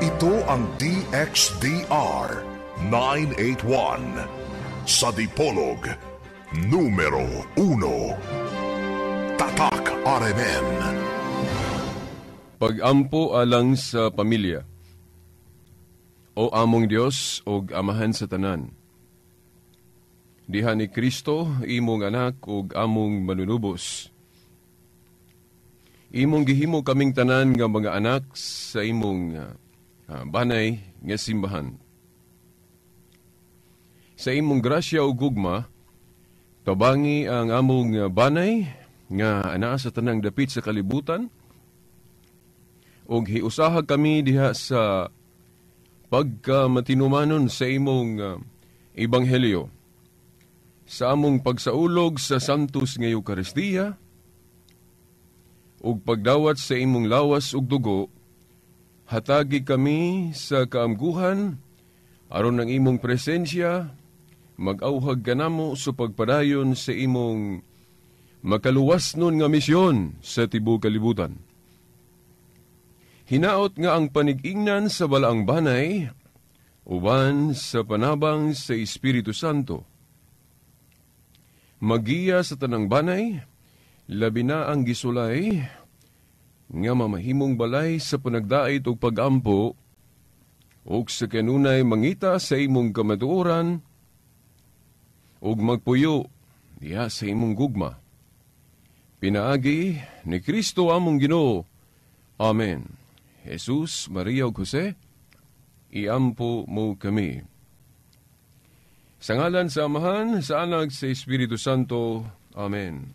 Ito ang DXDR 981 sa Dipolog, numero 1. Tatak RMN. Pag-ampo alang sa pamilya. O among Dios og Amahan sa tanan, diha ni Kristo, imong anak ug among manunubos, imong gihimo kaming tanan nga mga anak sa imong banay nga simbahan. Sa imong grasya ug gugma, tabangi ang among banay nga anaa sa tanang dapit sa kalibutan, ug hiusaha kami diha sa pagkamatinumanon sa imong ebanghelyo. Sa among pagsaulog sa Santos nga Eukaristiya ug pagdawat sa imong lawas ug dugo, hatagi kami sa kaamguhan aron ang imong presensya mag-auhag kanamo sa pagpadayon sa imong makaluwas nun nga misyon sa tibuok kalibutan. Hinaot nga ang panig-ingnan sa balaang banay uban sa panabang sa Espiritu Santo magiya sa tanang banay, labi na ang gisulay nga mamahimong balay sa panagdait ug pagampo ug sa kanunay mangita sa imong kamatuoran ug magpuyo diha sa imong gugma. Pinaagi ni Kristo among Ginoo. Amen. Jesus, Maria ug Jose, iampo mo kami. Sa ngalan sa Amahan, sa Anak, sa Espiritu Santo. Amen.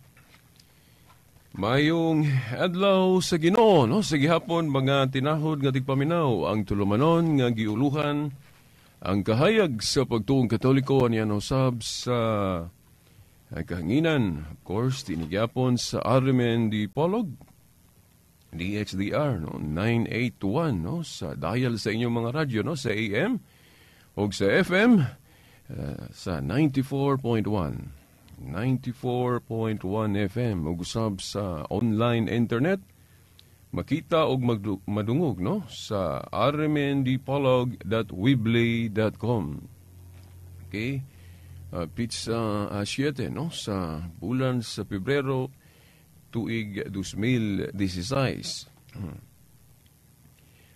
Mayong adlaw sa Ginoo, no? Sa gihapon mga tinahod nga tigpaminaw ang tulumanon nga giuluhan ang kahayag sa pagtuong Katoliko aniya usab sa kahanginan, of course, tinigyapon sa RMN Dipolog, DXDR, no? 981, no? Sa dial sa inyong mga radyo, no? Sa AM o sa FM sa 94.1 94.1 FM ug usab sa online internet makita og madungog, no, sa rmndipolog.weebly.com. Okay, petsa 7, no, sa bulan sa Pebrero, tuig 2016.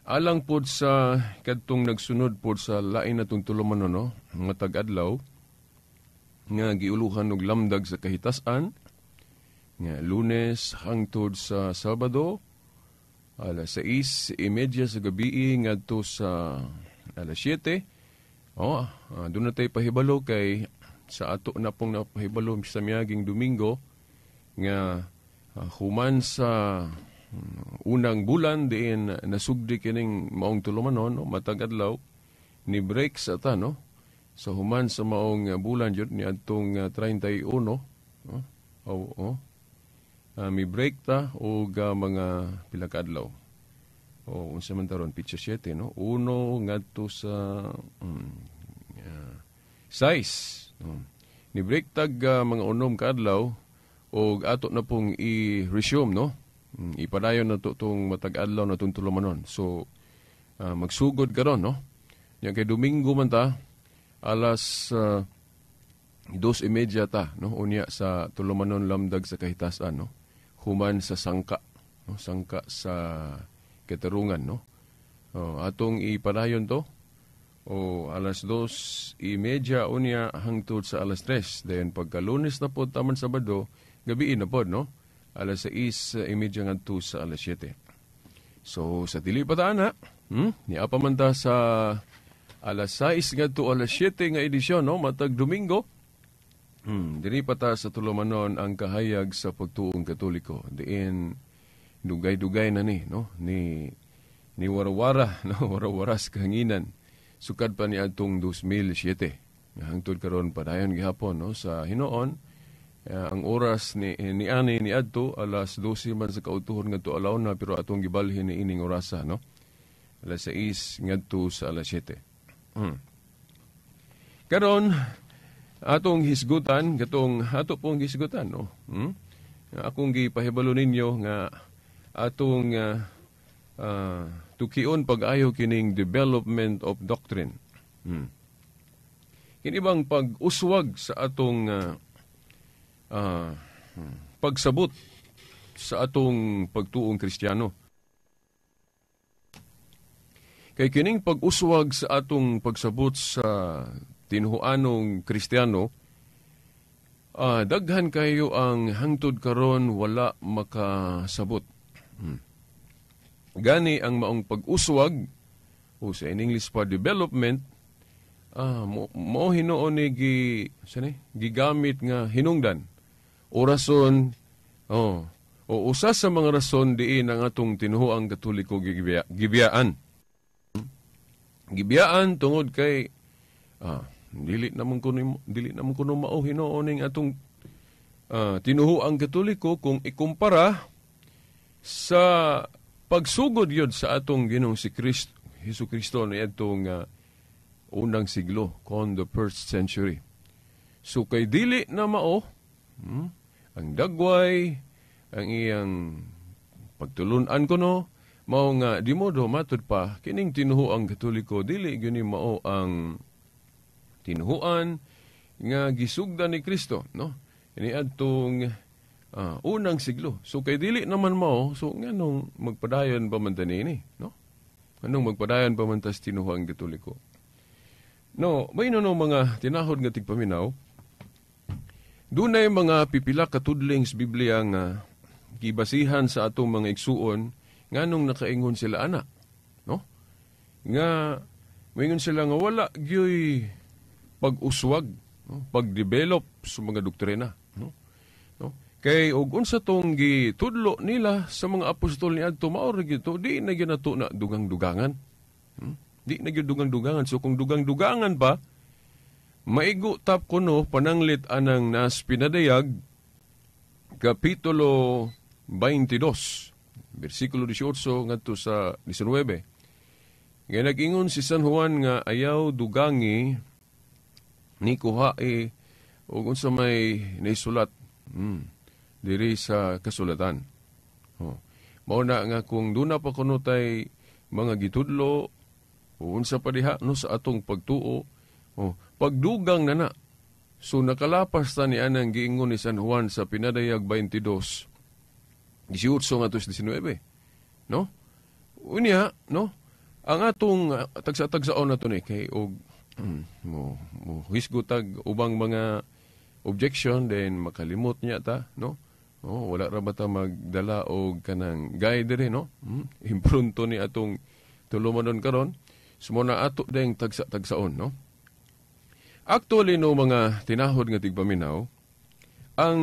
Alang pod sa kadtong nagsunod pod sa lain natong tulumanon, no, matag adlaw nga giuluhan og lamdag sa kahitasan nga Lunes hangtod sa Sabado alas 6:30 sa gabi ngadto sa alas 7. Oh, doon na tayo pahibalo kay sa ato na pong napahibalo sa miaging Domingo nga human sa unang bulan diin nasugdi kining maong tulumanon, no, matag adlaw ni break sa ta, no, sa human sa maong bulan jud ni adtong 31, no? Oh, mi break ta og mga pila ka adlaw o unsa man taron, petsa 7, no, 1 ngadto sa 6, no? Ni break tag mga 6 ka adlaw og ato na pong i-resume, no, ipadayon na to tong matag adlaw na tong tulumanon. So magsugod karon, no, yan kay Domingo man ta alas 2:30 ta, no, unya sa tulumanon lamdag sa kahitasan, no, human sa sangka, no, sangka sa katarungan, no. Oh, atong ipadayon to o alas 2:30 unya hangtod sa alas 3. Dayon pagka Lunes na pod taman Sabado, gabi na pod, no, alas 6:30 ngadto sa alas 7. So sa dili pa ta ana, niapa man ta sa alas 6 ngadto alas 7 nga edisyon, no, matag Domingo. Diri pa ta sa tulumanon ang kahayag sa pagtuong Katoliko. Diin dugay-dugay na ni, no, ni warawara, no, warawara sa kahanginan. Sukad pa ni adtong 2007. Hangtod karon padayon gihapon, no, sa hinuon. Ang oras ni ani ni adto alas 12 man sa kautuhon ngadto alauna, pero atong gibalhin ni ining orasa, no, alas 6 ngadto sa alas 7. Karon atong hisgutan katong ato pong hisgutan, no. Akong gipahibalo ninyo nga atong tukion pag-ayo kining development of doctrine. Kini bang pag-uswag sa atong pagsabot sa atong pagtuong Kristiyano. Kay kining pag-uswag sa atong pagsabot sa tinuohanong Kristiyano, daghan kayo ang hangtod karon wala makasabot. Gani ang maong pag-uswag o sa in English pa development, mo hinuon ni gigamit nga hinungdan o rason, oh, o usa sa mga rason diin ang atong tinuoang Katoliko gibiyaan. Gibiyaan tungod kay dili naman kuno mao hinuon ning atong tinuoang Katoliko kung ikumpara sa pagsugod yun sa atong Ginoong si Kristo, Hesus Kristo niadtong unang siglo, kon the first century. So kay dili na mao, ang dagway, ang iyang pagtulunan kuno, mao nga di modo matud pa kining tinuoang Katoliko dili gyud mao ang tinuohan nga gisugdan ni Kristo, no? Niadtong unang siglo. So kay dili naman mao, so nganong magpadayon pa man ta niini, no? Nganong magpadayon pa man tas tinuoang Katoliko? No, may no mga tinahod nga tigpaminaw, dunay mga pipila ka tudling sa Biblia nga gibasihan sa atong mga igsuon nganong nakaingon sila ana, no? Nga moingon sila nga wala gyoy pag-uswag, no? Pag-develop sa mga doktrina, no? No? Kay og unsa tong gitudlo nila sa mga apostol niadto, mao ra gyud to, di na gyud nato na dugang-dugangan. Di na gyud dugang-dugangan. So kung dugang-dugangan pa, maigo tap kuno pananglit anang nas Pinadayag kapitulo 22 bersikulo 18 ngadto sa 19. Nga nag-ingon si San Juan nga ayaw dugangi ni kuhae og unsa may naisulat diri sa kasulatan. Oh. Mao na nga kung duna pa kuno tay mga gitudlo o unsa pa diha, no, sa atong pagtuo, oh, pagdugang na na. So nakalapas ta ni anang giingon ni San Juan sa Pinadayag 22 18 ngadto sa 19, no? Unya, no, ang atong tagsa-tagsaon na to ni kay og mo mo hisgot tag ubang mga objection, then makalimot niya ta, no? Oh, wala ra ba ta magdala og kanang guide diri, no? Imprunto ni atong tulumanon karon. So mo na ato deng tagsa-tagsaon, no? Actually, no, mga tinahod nga tigpaminaw, ang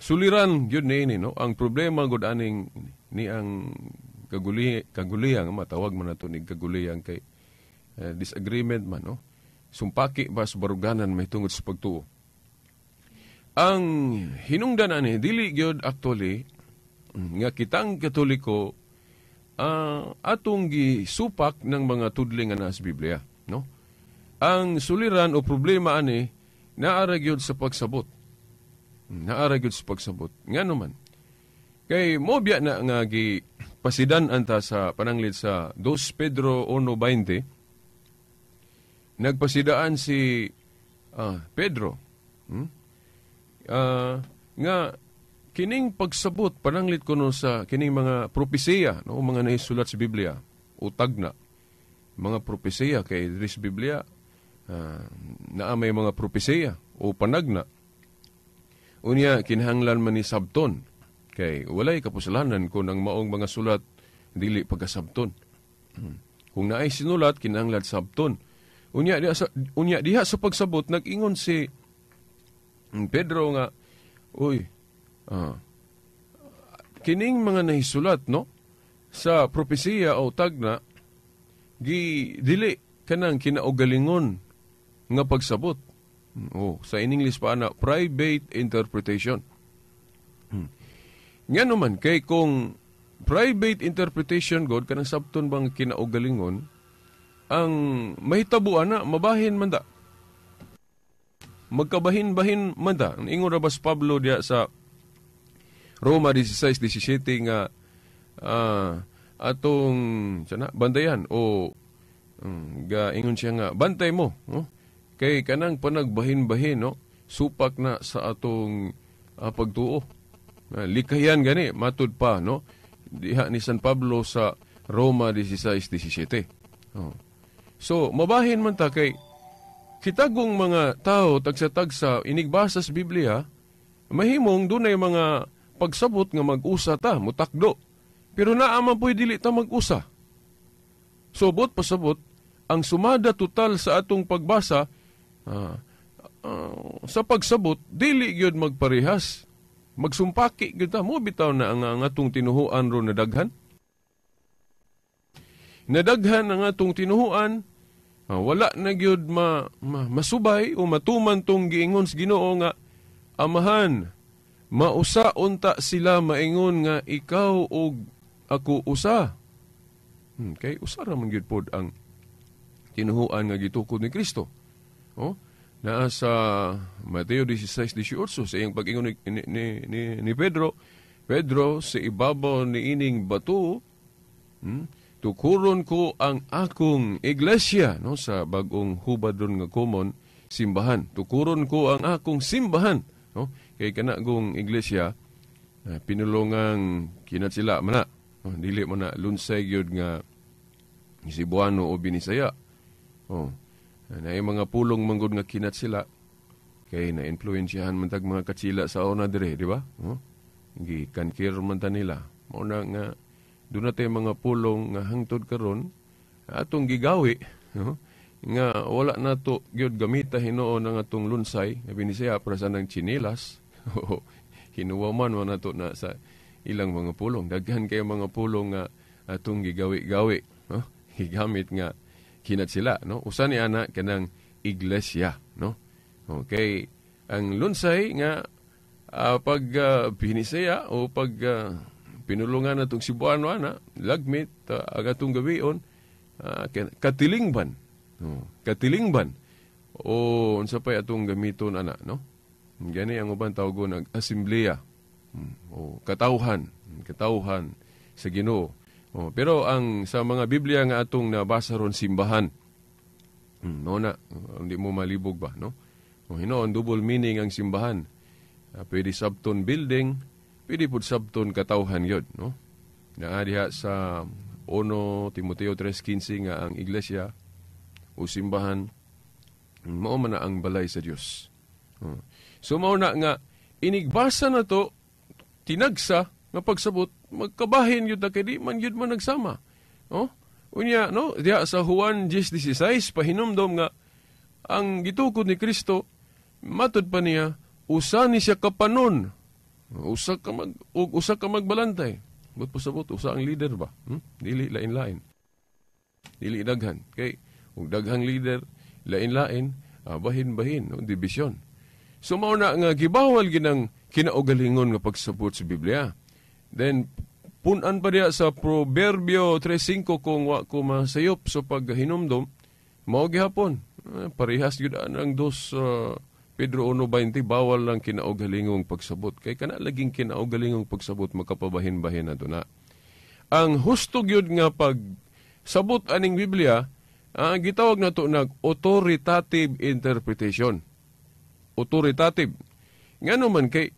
suliran gyud niini, no, ang problema gud aning ni ang kaguliyang, matawag man nato ni kaguliyang kay disagreement man, no, sumpaki ba sa baruganan may tungod sa pagtuo. Ang hinungdan ani dili gyud actually nga kitang Katoliko atong gisupak ng mga tudling nga nasa Biblia, no? Ang suliran o problema ani naara gyud sa pagsabot. Naara gyud sa pagsabot. Ngano man? Kay mobya na nga gi pasidan anta sa pananglit sa 2 Pedro 1:20, nagpasidaan si Pedro nga kining pagsabot pananglit kuno sa kining mga propesiya, no, mga naisulat sa Biblia utag na mga propesiya, kay diri sa Biblia naa may mga propesiya o panagna. Unya kinahanglan man ni sabton kay walay kapuslanan kun ang maong mga sulat dili pagkasabton. Kung naay sinulat, kinahanglan sabton. Unya diha sa pagsabot nag-ingon si Pedro nga, uy, kining mga nahisulat, no, sa propesiya o tagna, gi dili kanang kinaugalingon nga pagsabot. Oh, sa in English pa na private interpretation. Nga naman kay kung private interpretation god kanang sabton bang kinaugalingon, ang mahitabo ana mabahin man da. Magkabahin-bahin man da. Ang ingon ra ba si Pablo diya sa Roma 16:17 nga atong sana bantayan o ga ingon siya nga bantay mo, no? Kay kanang panagbahin-bahin, no, supak na sa atong pagtuo. Likayan gani matud pa, no, diha ni San Pablo sa Roma 16:17. Oh. So mabahin man ta kay kitagong mga tao tagsa-tagsa inigbasa sa Biblia, mahimong dunay mga pagsabot nga mag-usa ta, mutakdo. Pero naa man po'y dili ta mag-usa. So buot pasabot, ang sumada total sa atong pagbasa, sa pagsabot, dili gyud magparehas. Magsumpaki gyud ta. Mo bitaw na ang atong tinuhuan ron nadaghan. Nadaghan ang atong tinuhuan, wala na gyud masubay o matuman tong giingon sa Ginoo nga Amahan, mausa unta sila maingon nga ikaw og ako usa. Kay usa ra man gyud pod ang tinuhuan nga gitukod ni Kristo. Oh, naa sa Mateo 16:18 sa iyang pag-ingon ni Pedro, Pedro, sa ibabaw ni ining bato, tukuron ko ang akong iglesia, no, sa bag-ong hubad ron nga common simbahan. Tukuron ko ang akong simbahan, no? Kay kanagong iglesia pinulungang kinatsila man na, no? Dili man na lunsay gyud nga Cebuano o Binisaya. Oh, naay mga pulong manggod nga kinatsila kay na-influensyahan man tag mga katsila sa una dire, di ba? Oh, gikankir man ta nila. Mao na nga doon na tayo mga pulong nga hangtod karon atong gigawi, no? Nga wala na to gyud gamita hinuon ang atong lunsay nga Binisaya para sa nang tsinelas. Hinuwa man wala na to na sa ilang mga pulong. Daghan kayo mga pulong nga atong gigawi-gawi, no? Gigamit nga kinat sila, no? Usa ni ana kanang iglesia, no? Okay, ang lunsay nga pag Binisaya o pag pinulungan natong Cebuano ana, lagmit ang atong gabion, katilingban. No, katilingban. O unsa pay atong gamiton ana, no? Gani ang uban tawgon og asembleya. O katawhan, katawhan sa Ginoo. O, pero ang sa mga Biblia nga atong nabasa ron simbahan. No na, hindi mo malibog ba, no? O hinuon double meaning ang simbahan. Pwede sabton building, pwede pud sabton katawhan yun, no? Naa diha sa 1 Timoteo 3:15 nga ang iglesia o simbahan mao man na ang balay sa Dios. Oh. So mao na nga inigbasa na to tinagsa nga pagsabot magkabahin gyud ta kay di man gyud man nagsama. Oh? Unya, no, diha sa Juan 10:16 pahinumdom nga ang gitukod ni Kristo matud pa niya usa ni siya kapanon. Usa ka mag ug usa ka magbalantay. But pasabot usa ang leader ba? Dili lain-lain. Dili daghan. Kay ug daghang leader lain-lain, bahin-bahin, no, division. So mao na nga gibawal ginang kinaugalingon nga pagsabot sa Biblia. Then punan pa diha sa Proverbio 3:5 kung wa ko masayop sa paghinumdom, mao gihapon. Parehas gyud ang dos Pedro 1:20, bawal lang kinaugalingong pagsabot. Kay kana laging kinaugalingong pagsabot makapabahin-bahin na na. Ang husto gyud nga pagsabot aning Biblia, gitawag na to nag authoritative interpretation. Authoritative. Ngano man kay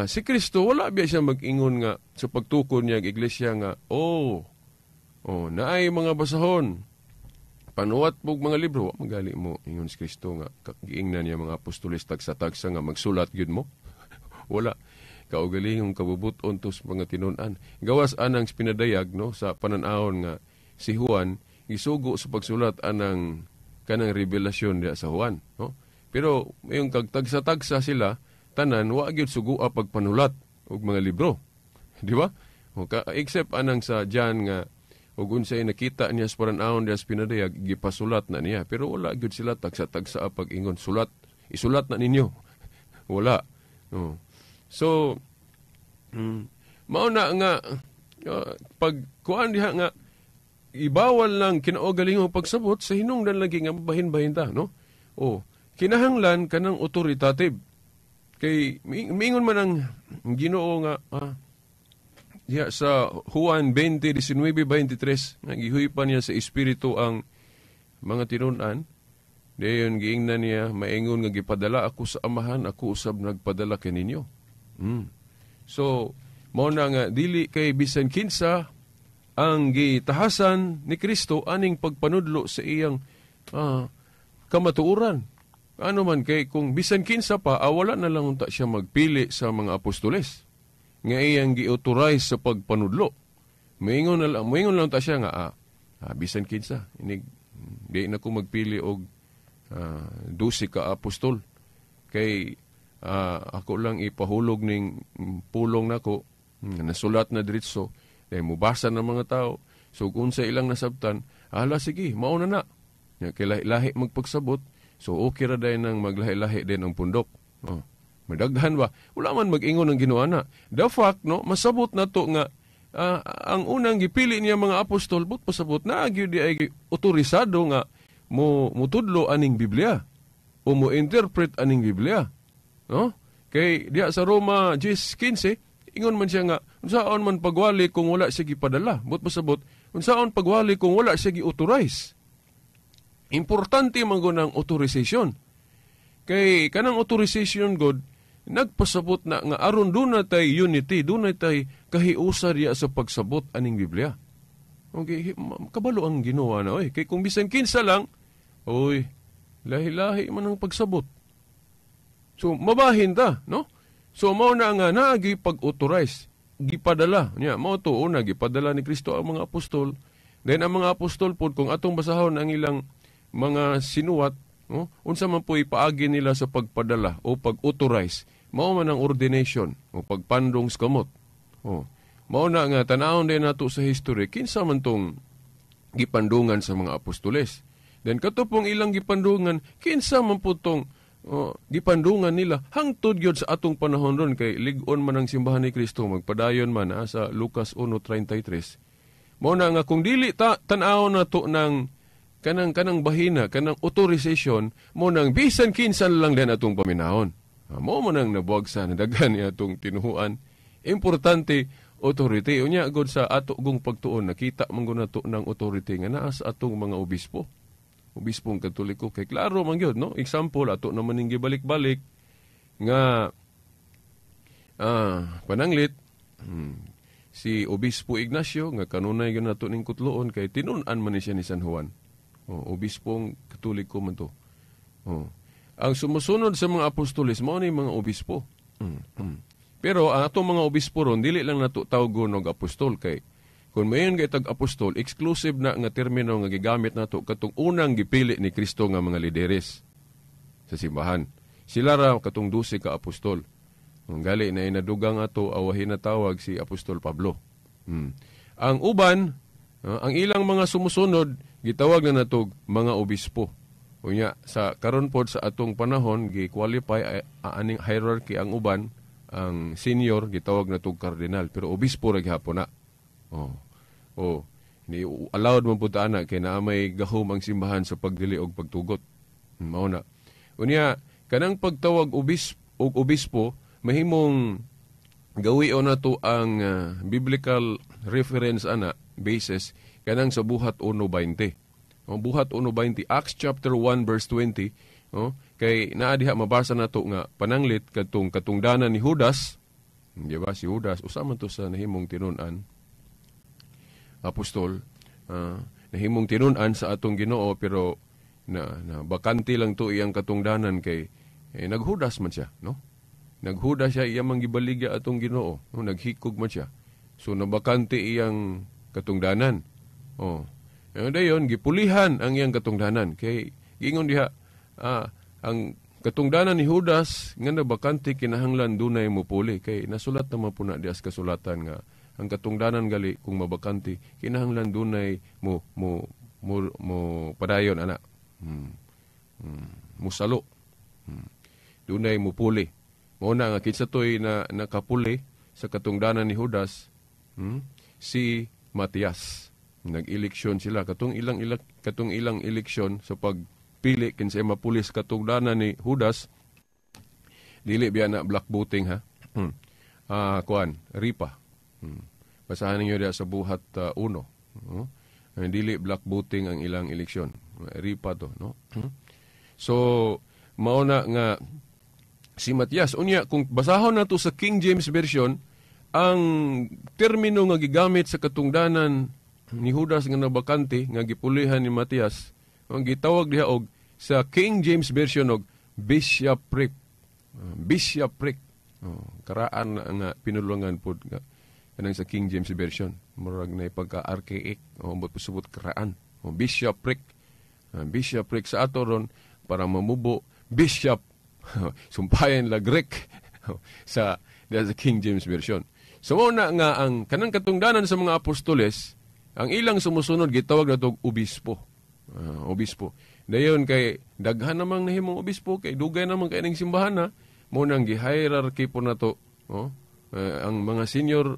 si Kristo wala biya siya mag-ingon nga sa pagtukod niya ang iglesia nga oh naay mga basahon, panuwat mog mga libro. Wa magali mo ingon si Kristo nga giingnan niya mga apostoles tagsa-tagsa nga magsulat gyud mo. Wala kaugalingong kabubut-on tos mga tinun-an. Gawas anang pinadayag, no, sa panan-awon nga si Juan gisugo sa pagsulat anang kanang revelasyon diha sa Juan, no? Pero yung kagtagsa-tagsa sila tanan wa gyud sugua pagpanulat og mga libro. Di ba? O ka, except anang sa John nga ug unsay nakita niya sa paran-awon diha sa pinadayag gipasulat na niya, pero wala gyud sila tagsa-tagsa pag-ingon sulat, isulat na ninyo. Wala. No. So mao na nga pag kuan diha nga ibawal lang kinaugalingong pagsabot sa hinungdan lagi nga bahin-bahin ta, no? O kinahanglan kanang authoritative. Kay mingon man ang Ginoo nga diha sa Juan 20:19-23, nga gihuypan niya sa Espiritu ang mga tinun-an. Dayon giingnan niya, "Maingon nga gipadala ako sa Amahan, ako usab nagpadala kaninyo." So, mao na nga dili kay bisan kinsa ang gitahasan ni Kristo aning pagpanudlo sa iyang kamatuoran. Ano man kay kung bisan kinsa pa, wala na lang unta siya magpili sa mga apostoles nga iyang gi-authorize sa pagpanudlo. Moingon na lang ta siya nga bisan kinsa inig di na ko magpili og 12 ka apostol kay ako lang ipahulog ning pulong nako nasulat na diretso, dahil mubasa ng mga tao. So kung sa ilang nasabtan, ala sige, mao na na. Ya, kay lahi-lahi magpagsabot, so okay ra dayon nang maglahi-lahi din ang pundok. Oh. Madaghan ba? Wala man mag-ingon ng Ginoo na. The fact, no, masabot na to nga ang unang gipili niya mga apostol, but pasabot na gyud di ay otorisado nga mo mutudlo aning Biblia o mo interpret aning Biblia. No? Kay diya sa Roma 10:15, ingon man siya nga unsaon man pagwali kung wala siya gipadala. But pasabot, unsaon pagwali kung wala siya gi-authorize. Importante man gud ang authorization. Kay kanang authorization god nagpasabot na nga aron duna tay unity, duna tay kahiusa diya sa pagsabot aning Biblia. Okay, kabalo ang Ginoo na oy. Kay kung bisan kinsa lang, oy, lahi-lahi man ang pagsabot. So mabahin ta, no? So mao na nga naagi pag-authorize, gipadala niya. Mao to una gipadala ni Kristo ang mga apostol. Then ang mga apostol pod, kung atong basahon ang ilang mga sinuwat, no? Unsa man po ipaagi nila sa pagpadala o pag-authorize, mao man ang ordination o pagpandong sa kamot. Oh. Mao na nga tan-awon din nato sa history kinsa man tong gipandungan sa mga apostoles. Then kato pong ilang gipandungan, kinsa man po tong, oh, gipandungan nila hangtod gyud sa atong panahon ron, kay lig-on man ang simbahan ni Kristo, magpadayon man sa Lucas 1:33. Mao na nga kung dili ta tan-awon nato ng kanang bahina, kanang authorization, mo nang bisan kinsan lang din atong paminahon. Mo mo nang nabuwag sa nadaghan ni atong tinuhuan. Importante authority. Unya god sa ato gong pagtuon, nakita man gud nato ng authority nga naa sa atong mga obispo. Obispong Katoliko kay klaro man gyud, no? Example ato naman ning gibalik-balik nga pananglit si Obispo Ignacio nga kanunay gyud nato ning kutloon kay tinun-an man ni siya ni San Juan. Oh, obispong Katoliko man to. Oh. Ang sumusunod sa mga apostoles mao ni mga obispo. Pero ang atong mga obispo ron dili lang nato tawgon og apostol, kay kung mayon kay tag apostol, exclusive na nga termino nga gigamit nato katong unang gipili ni Kristo nga mga lideres sa simbahan. Sila ra katong 12 ka apostol. Ang gali na inadugang ato awahin na tawag si Apostol Pablo. Ang uban, ang ilang mga sumusunod gitawag na natog mga obispo. Unya sa karon pod sa atong panahon gi-qualify aning hierarchy ang uban, ang senior gitawag na tog kardinal, pero obispo ra gihapon na. Oh. Oh, ni allowed man pud ana kay naa may gahom ang simbahan sa pagdili og pagtugot. Mao na. Unya kanang pagtawag og obispo, mahimong gawion nato ang biblical reference ana basis kanang sa Buhat 1:20. Oh, Buhat 1:20, Acts chapter 1 verse 20, oh, kay naa diha mabasa nato nga pananglit kadtong katungdanan ni Judas, di ba si Judas usa man to sa nahimong tinun-an apostol, nahimong tinun-an sa atong Ginoo, pero na bakante lang to iyang katungdanan kay naghudas man siya, no? Naghudas siya, iya man gibaligya atong Ginoo, no? Naghikog man siya. So nabakante iyang katungdanan. Oh. Dayon gipulihan ang iyang katungdanan kay giingon diha ang katungdanan ni Judas nga nabakante kinahanglan dunay mopuli, kay nasulat naman po na diha sa kasulatan nga ang katungdanan gali kung mabakante kinahanglan dunay mo mo mo, mo padayon ana. Musalo. Dunay mopuli. Mao na nga kinsa toy na nakapuli sa katungdanan ni Judas, si Matias. Nag-eleksyon sila katong ilang eleksyon sa pagpili kinsay mapuli sa katungdanan ni Judas. Dili biya na block voting ha. Kuan, ripa. Basahan ninyo diha sa Buhat 1. No? Dili block voting ang ilang eleksyon. Ripa to, no? So mao na nga si Matias, unya kung basahon nato sa King James Version ang termino nga gigamit sa katungdanan ni Judas nga nabakante nga gipulihan ni Matias, ang gitawag diha og sa King James Version og bishopric. Bishopric. Oh, karaan nga pinulungan pod nga kanang sa King James Version. Murag na pagka archaic o oh, pasubot karaan. Oh, bishopric. Bishopric sa ato ron para mamubo bishop sumpayan la Greek sa sa King James Version. So mao na nga ang kanang katungdanan sa mga apostoles, ang ilang sumusunod gitawag na og obispo. Obispo. Dayon kay daghan namang nahimong obispo kay dugay namang kay ning simbahan na mo nang gi-hierarchy po nato, oh, ang mga senior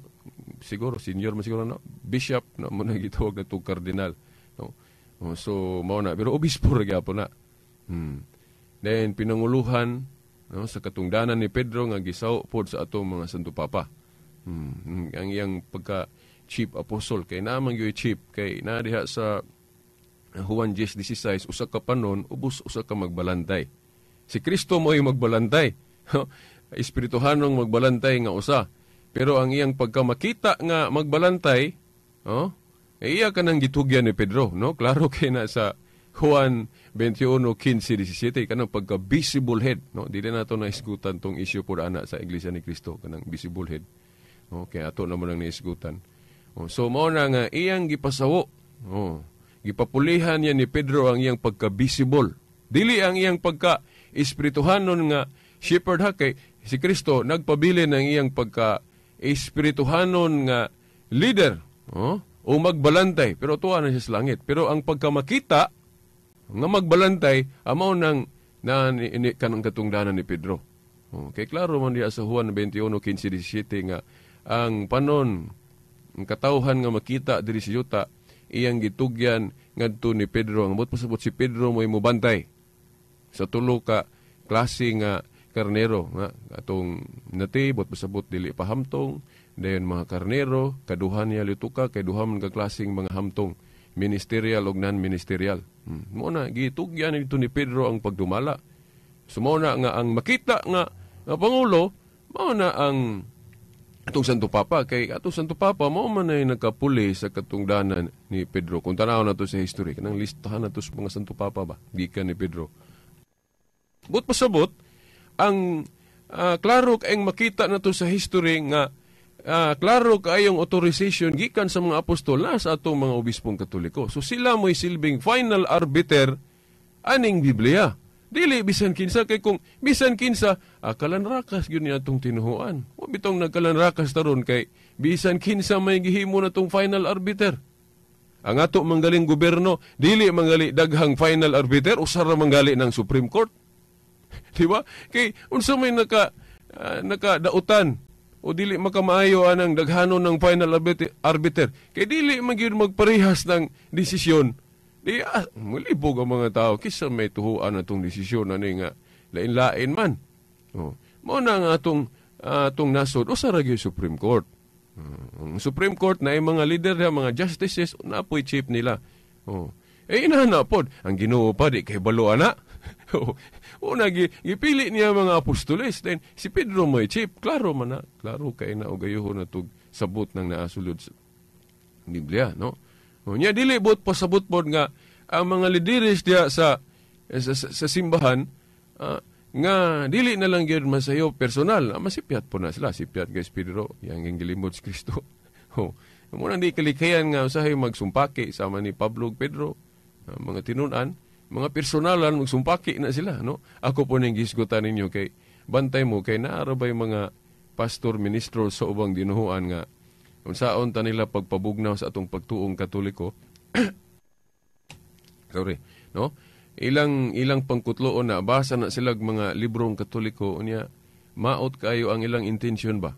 siguro senior man siguro no bishop na mo na gitawag na to cardinal, no. Oh, so mao na pero obispo ra gyapon na. Then pinanguluhan, no, sa katungdanan ni Pedro nga gisaw pod sa atong mga Santo Papa. Ang iyang pagka chief apostle kay naa man gyud chief kay naa diha sa Juan 10:16 usa ka panon ubos usa ka magbalantay. Si Kristo mo'y magbalantay. Espirituhanong magbalantay nga usa. Pero ang iyang pagka makita nga magbalantay, oh, eh, iya ka nang gitugyan ni Pedro, no? Klaro kay na sa Juan 21:15-17 kanang pagka visible head, no? Dili na to naisgutan tong issue pod ana sa Iglesia ni Cristo kanang visible head. Okay, ato naman ang naisgutan. Oh, so mao na nga iyang gipasawo. Oh, gipapulihan niya ni Pedro ang iyang pagka-visible. Dili ang iyang pagka-espirituhanon nga shepherd ha kay si Kristo nagpabilin ang iyang pagka-espirituhanon nga leader, oh, o magbalantay pero tuwa na siya sa langit. Pero ang pagkamakita nga magbalantay amo nang na ni, ni, kanang katungdanan ni Pedro. Okay, klaro man diha sa Juan 21:15-17 nga ang panon ang katawhan nga makita diri sa yuta iyang gitugyan ngadto ni Pedro. Ang buot pasabot si Pedro mo'y mubantay sa tulo ka klase nga karnero nga atong nati buot pasabot dili pa hamtong, dayon mga karnero kaduha niya lituka kay duha man ka klaseng mga hamtong, ministerial og non-ministerial. Mo na gitugyan nito ni Pedro ang pagdumala. So mao na nga ang makita nga, nga pangulo mao na ang atong Santo Papa kay atong Santo Papa mao man ay nagkapuli sa katungdanan ni Pedro. Kung tan-aw nato sa history kanang listahan nato sa mga Santo Papa ba gikan ni Pedro. But pasabot ang klaro kaayong makita nato sa history nga klaro kaayong authorization gikan sa mga apostol na sa atong mga obispong Katoliko. So sila mo'y silbing final arbiter aning Biblia. Dili bisan kinsa kay kung bisan kinsa kalanrakas gyud ni atong tinuhuan. Wa bitong nagkalanrakas taron kay bisan kinsa may gihimo na tong final arbiter. Ang ato manggaling gobyerno dili manggali daghang final arbiter, usa ra manggali ng Supreme Court. Di ba? Kay unsa may nakadautan o dili makamaayo anang daghanon ng final arbiter kay dili man gyud magparehas ng desisyon. Di mulibog ang mga tao kisa may tuhuan atong desisyon ani nga lain-lain man. Oh, mao na nga atong atong nasod usa ra gyud Supreme Court. Ang Supreme Court na mga leader diha, mga justices na po'y chief nila. Oh. Eh inana pod ang Ginoo pa di kay balo ana. Una gipili niya mga apostoles, then si Pedro mo'y chief, klaro man na, klaro kay na og gayuhon na tug sabot ng naasulod sa Biblia, no? O, nya dili bot pasabot pod nga ang mga lideres diha sa simbahan nga dili na lang gyud masayo personal, masipyat po na sila, sipyat guys Pedro, yang gilimod si Kristo. Oh, mo nang di kalikayan nga usahay magsumpaki sama ni Pablo ug Pedro, mga tinun-an, mga personalan magsumpaki na sila, no? Ako po ning gisgutan ninyo kay bantay mo kay naa ra bay mga pastor ministro sa ubang dinuhuan nga unsaon ta nila pagpabugnaw sa atong pagtuong Katoliko. Sorry, no? Ilang pangkutloon na basa na sila mga librong Katoliko unya maot kayo ang ilang intention ba?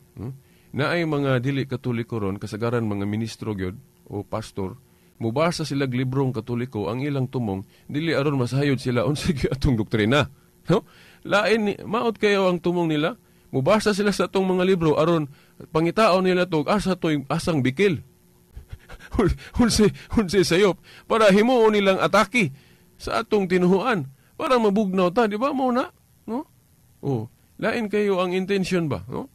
Naay mga dili Katoliko ron kasagaran mga ministro gyud o pastor mubasa sila librong Katoliko, ang ilang tumong dili aron masayod sila unsa gyud atong doktrina. No? Lain maot kayo ang tumong nila. Mubasa sila sa atong mga libro aron pangitaon nila to asa to asang bikil. Unsay sayop para himuon nilang atake sa atong tinuhuan para mabugnaw ta, di ba mo na, no? Oh, lain kayo ang intention ba, no?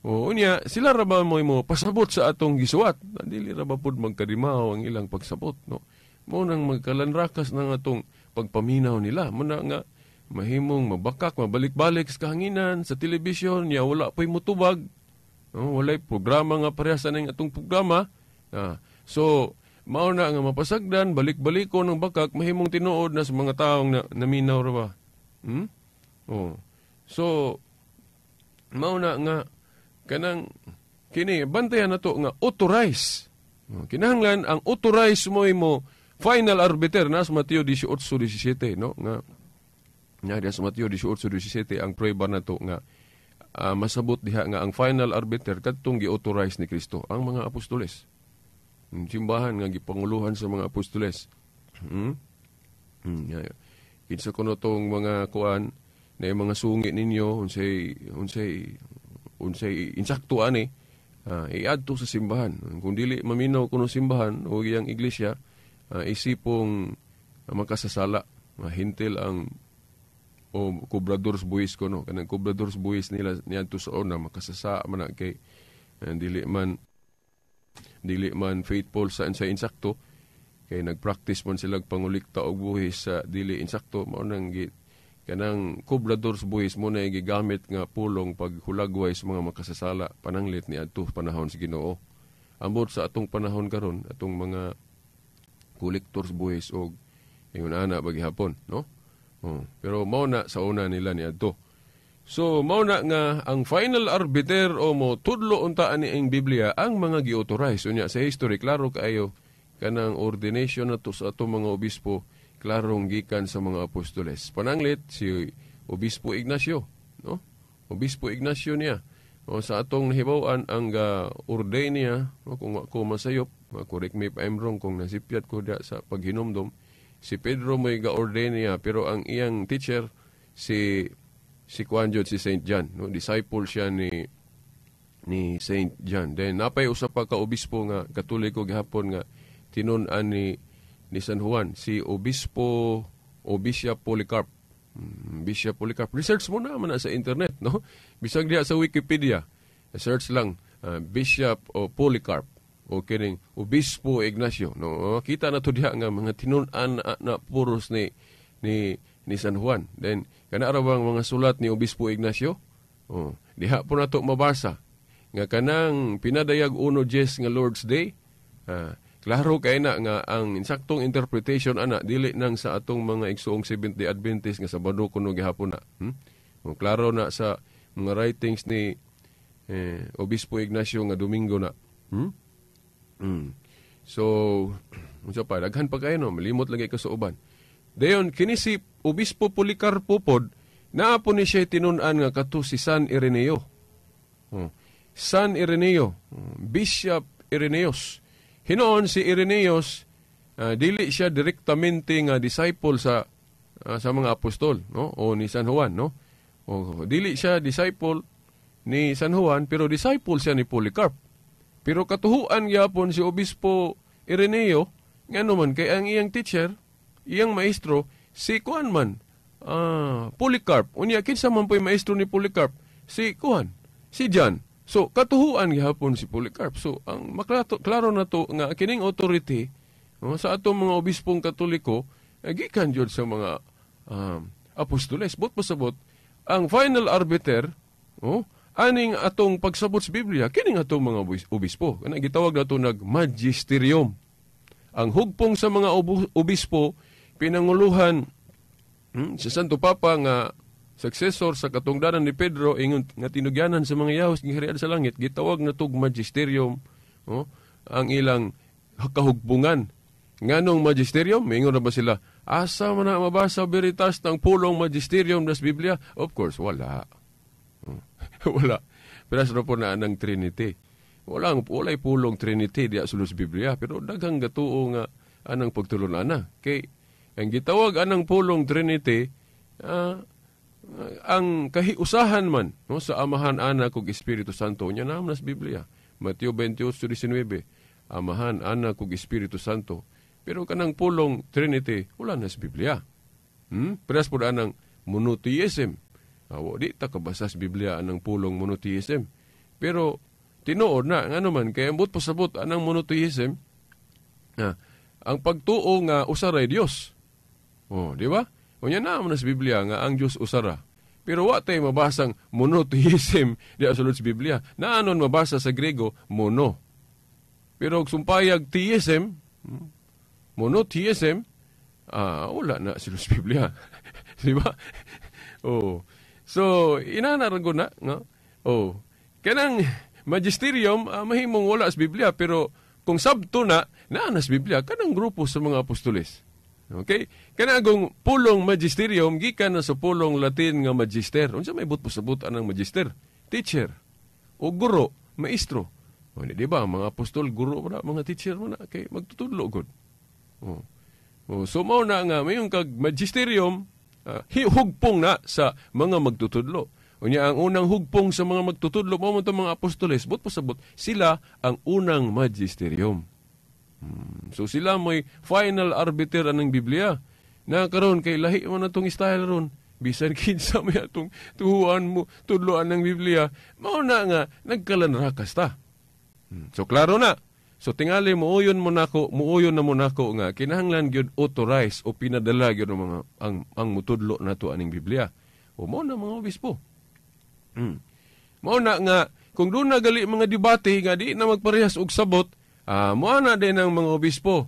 Oh, unya sila ra ba mo pasabot sa atong gisuwat? Dili ra ba pud magkadimaw ang ilang pagsabot, no? Mo nang magkalanrakas ng atong pagpaminaw nila. Mo na nga mahimong mabakak, mabalik-balik sa kahanginan, sa telebisyon, niya wala pa'y mutubag. No, walay programa nga parehas sa ning atong programa. So, mao na nga mapasagdan, balik-baliko ng bakak, mahimong tinuod na sa mga taong na, naminaw ra ba. Hmm? Oh. So, mao na nga kanang kini bantayan nato nga authorize. Kinahanglan ang authorize mo imo final arbiter na sa Mateo 18:17, no? Nga nga sa Mateo 18:17 ang prueba nato nga masabot diha nga ang final arbiter kadtong gi-authorize ni Kristo ang mga apostoles. Simbahan nga gipanguluhan sa mga apostoles. Hmm? Yeah. Kinsa kuno tong mga kuan na mga sungi ninyo unsay unsay unsay insakto ani iadto sa simbahan. Kung dili maminaw kuno simbahan o iyang iglesia, isipong makasasala, hintil ang o kobrador sa buhis kuno kanang kobrador sa buhis nila niadto sa una makasasa man na kay dili man faithful sa insakto kay nagpractice man sila pangulikta og buhis sa dili insakto. Mao nang kanang kobrador sa buhis mo na gigamit nga pulong paghulagway sa mga makasasala pananglit niadto panahon sa Ginoo. Ambot sa atong panahon karon atong mga kolektor sa buhis og ingon ana ba gihapon, no? Oh, pero mao na sa una nila niadto. So mao na nga ang final arbiter o mo tudlo unta ani ang Biblia ang mga gi-authorize. Unya sa history klaro kaayo kanang ordination nato sa atong mga obispo klarong gikan sa mga apostoles. Pananglit si Obispo Ignacio, no? Obispo Ignacio niya. O sa atong nahibaw-an ang ordain niya, no? Kung ako masayop, correct me if I'm wrong kung nasipyat ko da sa paghinumdom, si Pedro may ga-ordain niya pero ang iyang teacher si Juan jud, si Saint John, no? Disciple siya ni Saint John. Then napay usa pa ka obispo nga Katoliko gihapon nga tinun-an ni San Juan, si Obispo o Bishop Polycarp. Bishop Polycarp. Research mo na man sa internet, no? Bisag diha sa Wikipedia. Search lang Bishop o Polycarp o kining Obispo Ignacio, no? Kita na to diha nga mga tinun-an na puros ni San Juan. Then kana ra bang mga sulat ni Obispo Ignacio? Oh, diha po nato mabasa nga kanang pinadayag 1:10 nga Lord's Day. Klaro kay na nga ang insaktong interpretation ana dili nang sa atong mga igsuong Seventh-day Adventist nga Sabado kuno gihapon na. O, klaro na sa mga writings ni Obispo Ignacio nga Domingo na. So, unsa pa daghan pa kayo, no, malimot lagi ko sa uban. Dayon kini si Obispo Policarpo pod naa po ni siya tinun-an nga kato si San Ireneo. Oh. San Ireneo, Bishop Irenaeus. Hinoon si Irenaeus, dili siya direktamente nga disciple sa mga apostol, no? O ni San Juan, no? O dili siya disciple ni San Juan pero disciple siya ni Polycarp. Pero katuhuan gyapon si Obispo Ireneo ngano man kay ang iyang teacher, iyang maestro si Juan man, Polycarp. Unya kinsa man po'y maestro ni Polycarp? Si Juan, si John. So katuhuan gihapon si Polycarp. So ang maklato, klaro na to nga kining authority, no, sa atong mga obispong Katoliko gikan jud sa mga apostoles. But pasabot ang final arbiter, oh, aning atong pagsabot sa Biblia kining atong mga obispo. Kana gitawag nato nag magisterium. Ang hugpong sa mga obispo pinanguluhan sa Santo Papa nga successor sa katungdanan ni Pedro ingon nga tinugyanan sa mga yahos giharian sa langit, gitawag na tog magisterium, oh, ang ilang kahugbungan. Nganong magisterium? Mingon na ba sila, asa man na mabasa veritas ng pulong magisterium das Biblia? Of course, wala. Wala. Pero sa po na anang Trinity. Walay pulong Trinity diya sulod sa Biblia, pero daghang gatuo nga anang pagtulon ana. Kay ang gitawag anang pulong Trinity, Ang kahiusahan man, no, sa Amahan, Anak ug Espiritu Santo, nya naa sa Biblia. Mateo 28:19, Amahan, Anak ug Espiritu Santo. Pero kanang pulong Trinity wala na sa Biblia. Parehas pud anang monotheism. Awo, di ta kabasa sa Biblia anang pulong monotheism. Pero tinuod na ngano man kay ambot pasabot anang monotheism, ang pagtuo nga usa ray Dios. Oh, di ba? Unya naa man sa Biblia nga ang Dios usa ra. Pero wa tay mabasang monotheism di sulod sa Biblia. Naanon mabasa sa Grego mono. Pero og sumpayag theism, monotheism, wala na sulod sa Biblia. Di ba? Oh. So, inana ra na, no? Oh. Kanang magisterium, mahimong wala sa Biblia, pero kung sabto na, naa na sa Biblia kanang grupo sa mga apostoles. Okay? Kanang pulong magisterium gikan na sa pulong Latin nga magister. Unsa may buot pasabot anang magister? Teacher o guro, maestro. O, di ba, mga apostol guro man na, mga teacher man na kay magtutudlo gud. Oh. Oh, so mao na nga mayon kag magisterium, hugpong na sa mga magtutudlo. Unya ang unang hugpong sa mga magtutudlo mao man mga apostoles, but pasabot sila ang unang magisterium. So sila may final arbiter anang Biblia. Na karon kay lahi man atong style ron. Bisan kinsa may atong tuhuan mo tudloan ng Biblia, mao na nga nagkalanrakas ta. So klaro na. So tingali muuyon mo nako, muuyon na mo nako nga kinahanglan gyud authorize o pinadala gyud ang mga ang mutudlo nato aning Biblia. O mao na mga obispo. Mao na nga kung doon na gali mga debate nga di na magparehas og sabot, moa na din ang mga obispo.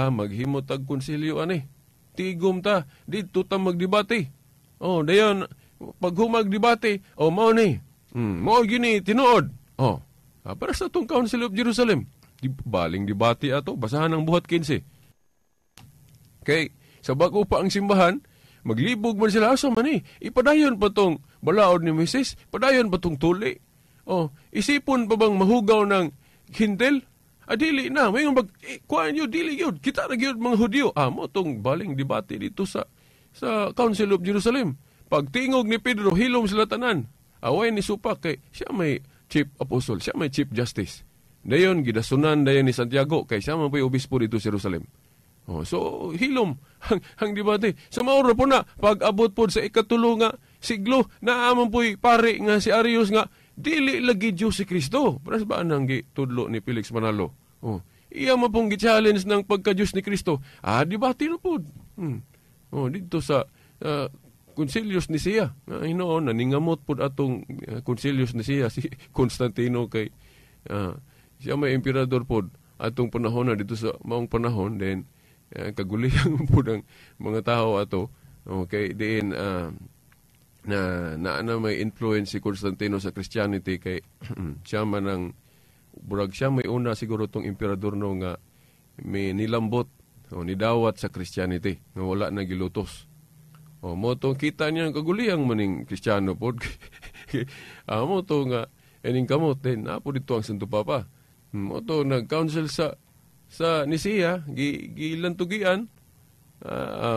Maghimo tag konsilyo ani. Tigom ta, didto ta magdebate. Oh, dayon pag humag debate, oh mao ni. Mao gini tinuod. Oh, para sa atong Council of Jerusalem. Di, baling debate ato, basahan ang Buhat 15. Kay sa bago pa ang simbahan, maglibog man sila, asa man ni. Ipadayon pa tong balaod ni Moises, padayon pa tong tuli. Oh, isipon pa bang mahugaw ng hintel? Dili na, may bag kuan yun, dili yun. Kita na gyud mga Hudyo. Mo tong baling debate dito sa Council of Jerusalem. Pagtingog ni Pedro, hilom sila tanan. Away ni supak kay siya may chief apostle, siya may chief justice. Dayon gidasunan dayon ni Santiago kay siya man po'y obispo dito sa Jerusalem. Oh, so hilom ang debate. Sa mauro po na pag-abot pod sa ikatulo nga siglo, naaman po'y pare nga si Arius nga dili lagi Diyos si Kristo. Paras ba anang gitudlo ni Felix Manalo? Oh, iya man pong gi-challenge ng pagka-Diyos ni Kristo. Debate na pod. Oh, dito sa Concilios Nicea. Hinoon, naningamot pod atong Concilios Nicea si Constantino kay siya may emperador pod atong panahon na dito sa maong panahon, then kaguliyang pod ang mga tao ato. Okay, diin na na may influence si Constantino sa Christianity kay siya man ang burag siya may una siguro tong emperador no nga may nilambot o nidawat sa Christianity nga wala na gilutos. O mo to kita niya ang kaguliyang maning Kristiyano pod. Mo to nga ining kamot din napo dito ang Santo Papa. Mo to nag-council sa Nicea, gilantugian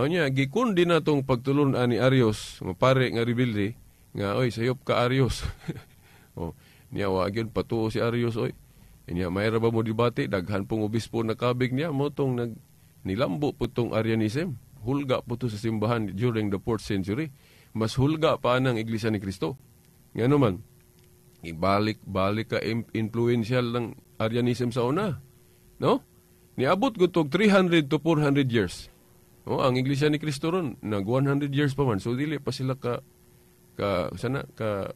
niya gikundi na tong pagtulon ani Arius, mapare nga rebelde nga oy sayop ka Arius. Oh, niya wa gyud patuo si Arius oy. Niya mayra ba mo debate, daghan pong obispo nakabig niya mo tong nag nilambo po tong Arianism. Hulga po to sa simbahan during the 4th century. Mas hulga pa ang Iglesia ni Kristo. Ngano man, ibalik-balik ka influential ng Arianism sa una. No? Niabot ko tog 300 to 400 years. Oh, ang Iglesia ni Kristo ron nag 100 years pa man. So dili pa sila ka ka sana ka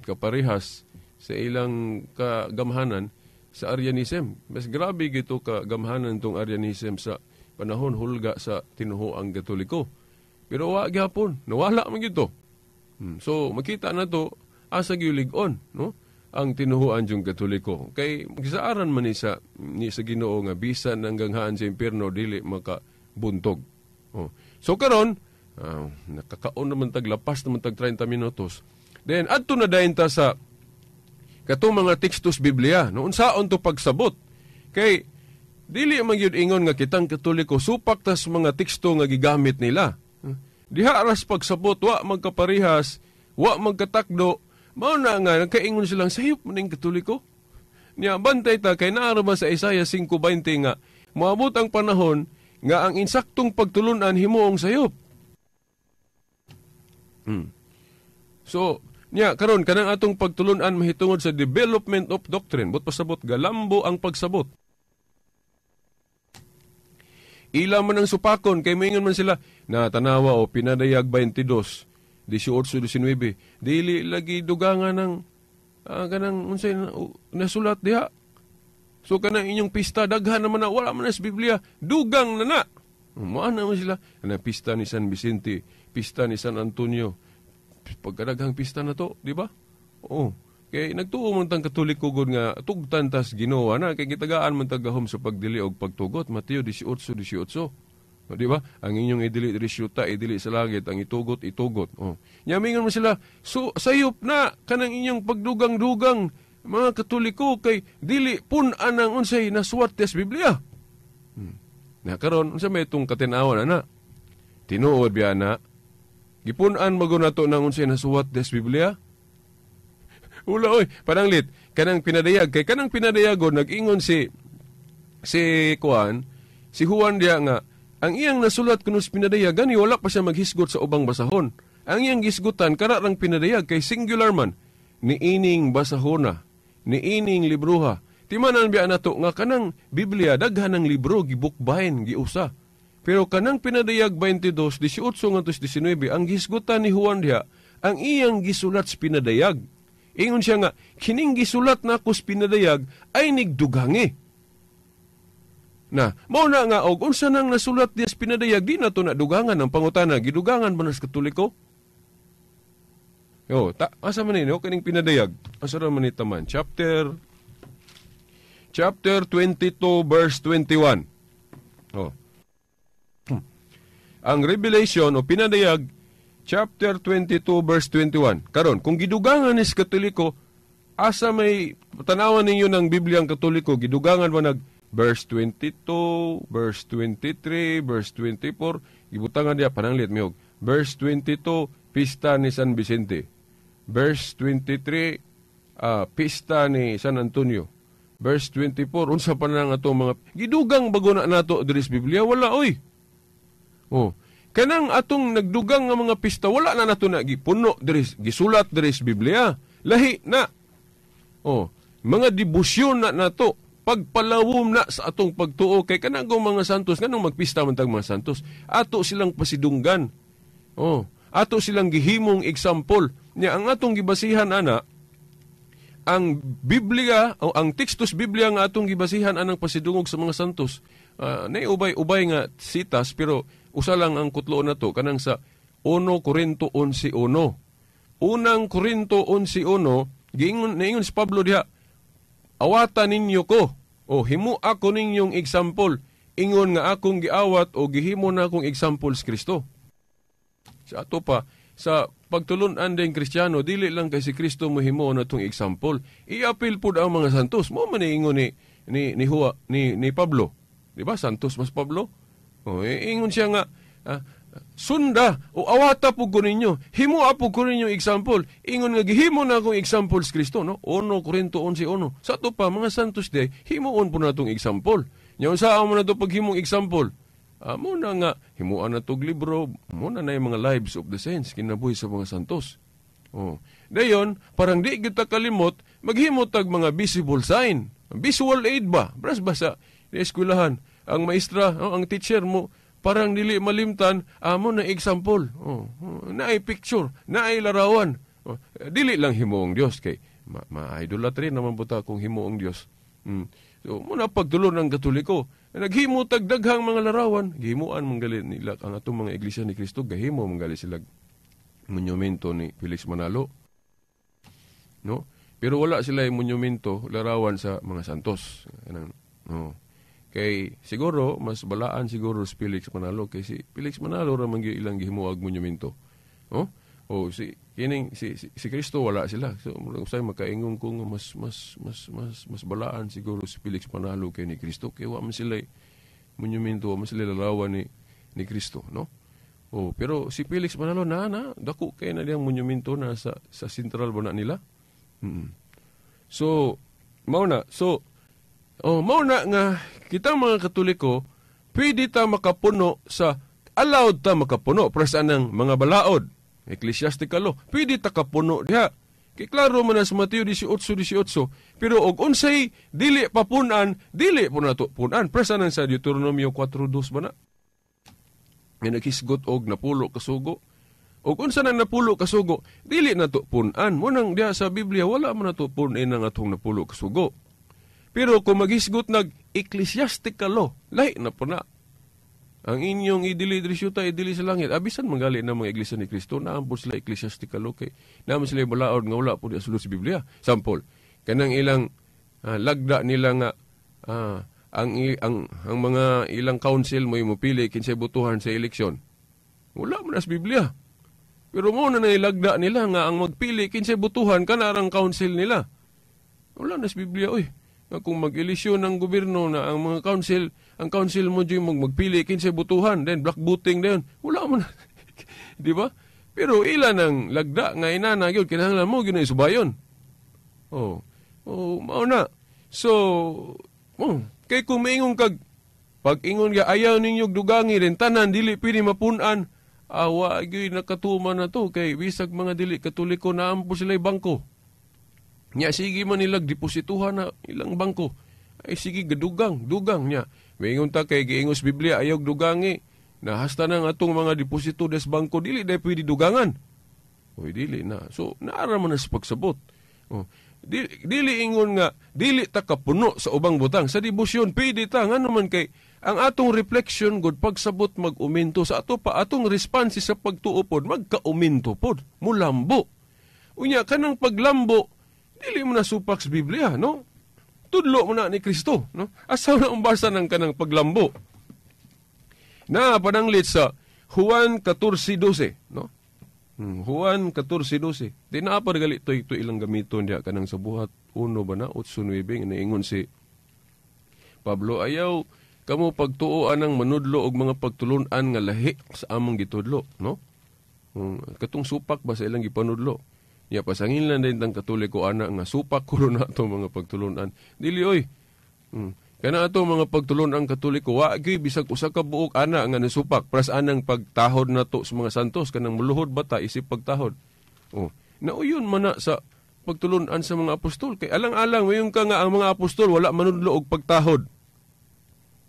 kaparehas sa ilang kagamhanan sa Arianism. Mas grabe gito kagamhanan tong Arianism sa panahon hulga sa tinuhoang Katoliko. Pero wa gyapon, nawala man gito. So makita na to asa gyud-on, no? Ang tinuhuan yung Katoliko. Kay gisaaran man ni sa Ginoo nga bisan ang ganghaan sa impierno dili makabuntog. Oh. So karon, nakakaon naman tag lapas naman tag 30 minutos. Then adto na dayon ta sa katong mga tekstos Biblia, no, unsaon to pagsabot. Kay dili man gyud ingon nga kitang Katoliko supak tas mga teksto nga gigamit nila. Diha ras pagsabot, wa magkaparihas, wa magkatakdo, mao na nga nagkaingon silang sayop maning Katoliko. Nya bantay ta kay naa ba sa Isaiah 5:20 nga moabot ang panahon nga ang insaktong pagtulunan himuong sayop. So, nya karon kanang atong pagtulunan mahitungod sa development of doctrine, but pasabot galambo ang pagsabot. Ila man ang supakon kay moingon man sila na tanawa o Pinadayag 22 18 19 dili lagi dugangan ng kanang unsay nasulat diha. So kanang inyong pista daghan naman na wala man sa Biblia, dugang na na. Moana man sila na pista ni San Vicente, pista ni San Antonio. Pagkadaghang pista na to, di ba? Oo. Kay nagtuo man tang Katoliko gud nga tugtan tas Ginoo na kay gitagaan man tagahom sa pagdili og pagtugot, Mateo 18:18. O, di ba? Ang inyong idili diri syuta, idili sa langit, ang itugot, itugot. Oh. Nya mingon man sila, so sayop na kanang inyong pagdugang-dugang mga Katoliko kay dili pun-an ang unsay nasuwat sa Biblia. Na karon unsa may itong katin-awan ana? Tinuod biya na gipun-an mago nato nang unsay nasuwat sa Biblia? Ula oy, pananglit kanang pinadayag kay kanang pinadayagon nag-ingon si Juan, si Juan diha nga ang iyang nasulat kuno sa pinadayag gani wala pa siya maghisgot sa ubang basahon. Ang iyang gisgutan kara rang pinadayag kay singular man niining basahona, niining libroha. Timanan biya nato nga kanang Biblia daghan ng libro gibukbahin giusa. Pero kanang pinadayag 22:18 ngadto 19 ang gisgutan ni Juan diha ang iyang gisulat sa pinadayag. Ingon siya nga kining gisulat nako sa pinadayag ay nigdugangi. Na, mao na nga og unsa nang nasulat diha sa pinadayag di nato na dugangan ang pangutana, gidugangan ba nas Katoliko? Yo, ta asa man ini kining pinadayag? Asa ra man ni taman? Chapter 22 verse 21. Oh. Ang Revelation o pinadayag chapter 22 verse 21. Karon, kung gidugangan ni Katoliko, asa may tanawan ninyo ng Biblia ang Katoliko, gidugangan ba nag verse 22, verse 23, verse 24, gibutangan diya pananglit mihog. Verse 22, pista ni San Vicente. Verse 23, pista ni San Antonio. Verse 24, unsa pa na nga ato mga gidugang bago na nato diri sa Biblia, wala oy. Oh, kanang atong nagdugang nga mga pista wala na nato na gipuno diri, gisulat diri sa Biblia. Lahi na. Oh, mga debosyon na nato, pagpalawom na sa atong pagtuo kay kanang mga santos nganong magpista man tag mga santos, ato silang pasidunggan. Oh, ato silang gihimong example. Nya ang atong gibasihan ana ang Biblia o ang tekstos Biblia nga atong gibasihan anang pasidungog sa mga santos. Nay ubay-ubay nga sitas pero usa lang ang kutloon nato kanang sa 1 Corinto 11:1. Unang Corinto 11:1 giingon naingon si Pablo diha, awata ninyo ko o himo ako ninyong example ingon nga akong giawat o gihimo na akong example sa Kristo. Sa ato pa sa pagtulun-an din Kristiyano, dili lang kay si Kristo mohimo na itong example. Iapil pud ang mga santos. Mo man ingon ni Hua, ni Pablo. Di ba? Santos mas Pablo. O, ingon siya nga sunda o awata pud ko ninyo. Himo pud ko ninyo example. Ingon nga gihimo na akong example sa Kristo, no? 1 Corinto 11:1. Sa ato pa mga santos day, himuon po na itong example. Nya unsa mo na ito paghimong example? Muna nga, himuan na itong libro, muna na yung mga lives of the saints, kinabuhi sa mga santos. Oh. Dayon, parang di kita kalimot, maghimot tag mga visible sign. Visual aid ba? Bras ba sa eskwelahan? Ang maestra, oh, ang teacher mo, parang dili malimtan, amo na example. Oh, naay picture, naay larawan. Oh, dili lang himuong Dios kay ma-idolatry naman buta kung himuong Dios. So, muna pagtulon ng Katoliko, naghimo tag daghang mga larawan, gihimuan man gali nila ang atong mga iglesia ni Kristo, gahimo man gali sila monumento ni Felix Manalo. No? Pero wala sila yung monumento, larawan sa mga santos. Kanang, no. Kay siguro mas balaan siguro si Felix Manalo kay si Felix Manalo ra man ilang gihimuag monumento. No? O si kining si Kristo wala sila. So usay makaingon ko nga mas mas mas mas mas balaan siguro si Felix Manalo kay ni Kristo kay wa man sila monumento, wa man sila larawan ni Kristo, no? Oh, pero si Felix Manalo na na dako kay na diyang monumento na sa central ba na nila. So mao na, so oh, mao na nga kitang mga Katoliko pwede ta makapuno sa allowed ta makapuno pres anang mga balaod ecclesiastical law, pwede ta kapuno diha. Kay klaro man na sa Mateo 18:18, pero og unsay dili pa punan, dili po nato punan. Pres anang sa Deuteronomio 4:2 ba na? Nga naghisgot og napulo kasugo. Og unsa nang napulo kasugo, dili nato punan. Mo nang diha sa Biblia wala man nato punin ang atong napulo kasugo. Pero kung maghisgot nag ecclesiastical law, lahi na po na. Ang inyong idili diri sa yuta, idili sa langit. Abisan manggali ng mga Iglesia ni Cristo, naampon sila ecclesiastical law kay naman sila balaod nga wala po di sulod sa Biblia. Sample, kanang ilang lagda nila nga ang mga ilang council mo mopili kinsay botohan sa eleksyon. Wala man sa Biblia. Pero mo na nailagda nila nga ang magpili kinsay botohan kanarang council nila. Wala na sa Biblia oy. Nga kung mag-eleksyon ng gobyerno na ang mga council, ang council mo dyan magpili kinsay botohan, then black voting din. Wala man. Di ba? Pero ilan ang lagda nga inana gyud kinahanglan mo gyud subayon. Oh. Oh, mao na. So, oh, kay kung maingon kag pag-ingon ga ayaw ninyo dugangi rin tanan dili pwede mapun-an, awa gyud nakatuman na to kay bisag mga dili Katoliko na ampo sila bangko. Nya sige man nilag deposituhan na ilang bangko. Ay sige gadugang, dugang nya. Maingon ta kay giingos Biblia ayaw dugangi. Na hasta nang atong mga deposito des bangko dili dai pwede dugangan. Oy dili na. So naara man na sa pagsabot. Oh. Dili ingon nga dili ta kapuno sa ubang butang sa debosyon pwede ta ngano man kay ang atong reflection god pagsabot mag-uminto sa ato pa atong response sa pagtuo pod magkauminto pod mulambo. Unya kanang paglambo dili mo na supak sa Biblia, no? Tudlo mo na ni Kristo, no? Asa na ang basa ng kanang paglambo? Na pananglit sa Juan 14:12, no? Juan 14:12. Di na pa gali ito ilang gamiton diya kanang sa buhat 1 ba na 8:9 nga naingon si Pablo, ayaw kamo pagtuo anang manudlo og mga pagtulun-an nga lahi sa among gitudlo, no? Katong supak ba sa ilang gipanudlo? Ya pasangin lang din tang Katoliko ana nga supak kuno na ato mga pagtulun-an. Dili oy. Kana ato mga pagtulun-an Katoliko wa gyud bisag usa ka buok ana nga nasupak pras anang pagtahod nato sa mga santos kanang muluhod bata isip pagtahod. Oh, nauyon man na sa pagtulun-an sa mga apostol kay alang-alang mayon ka nga ang mga apostol wala manudlo og pagtahod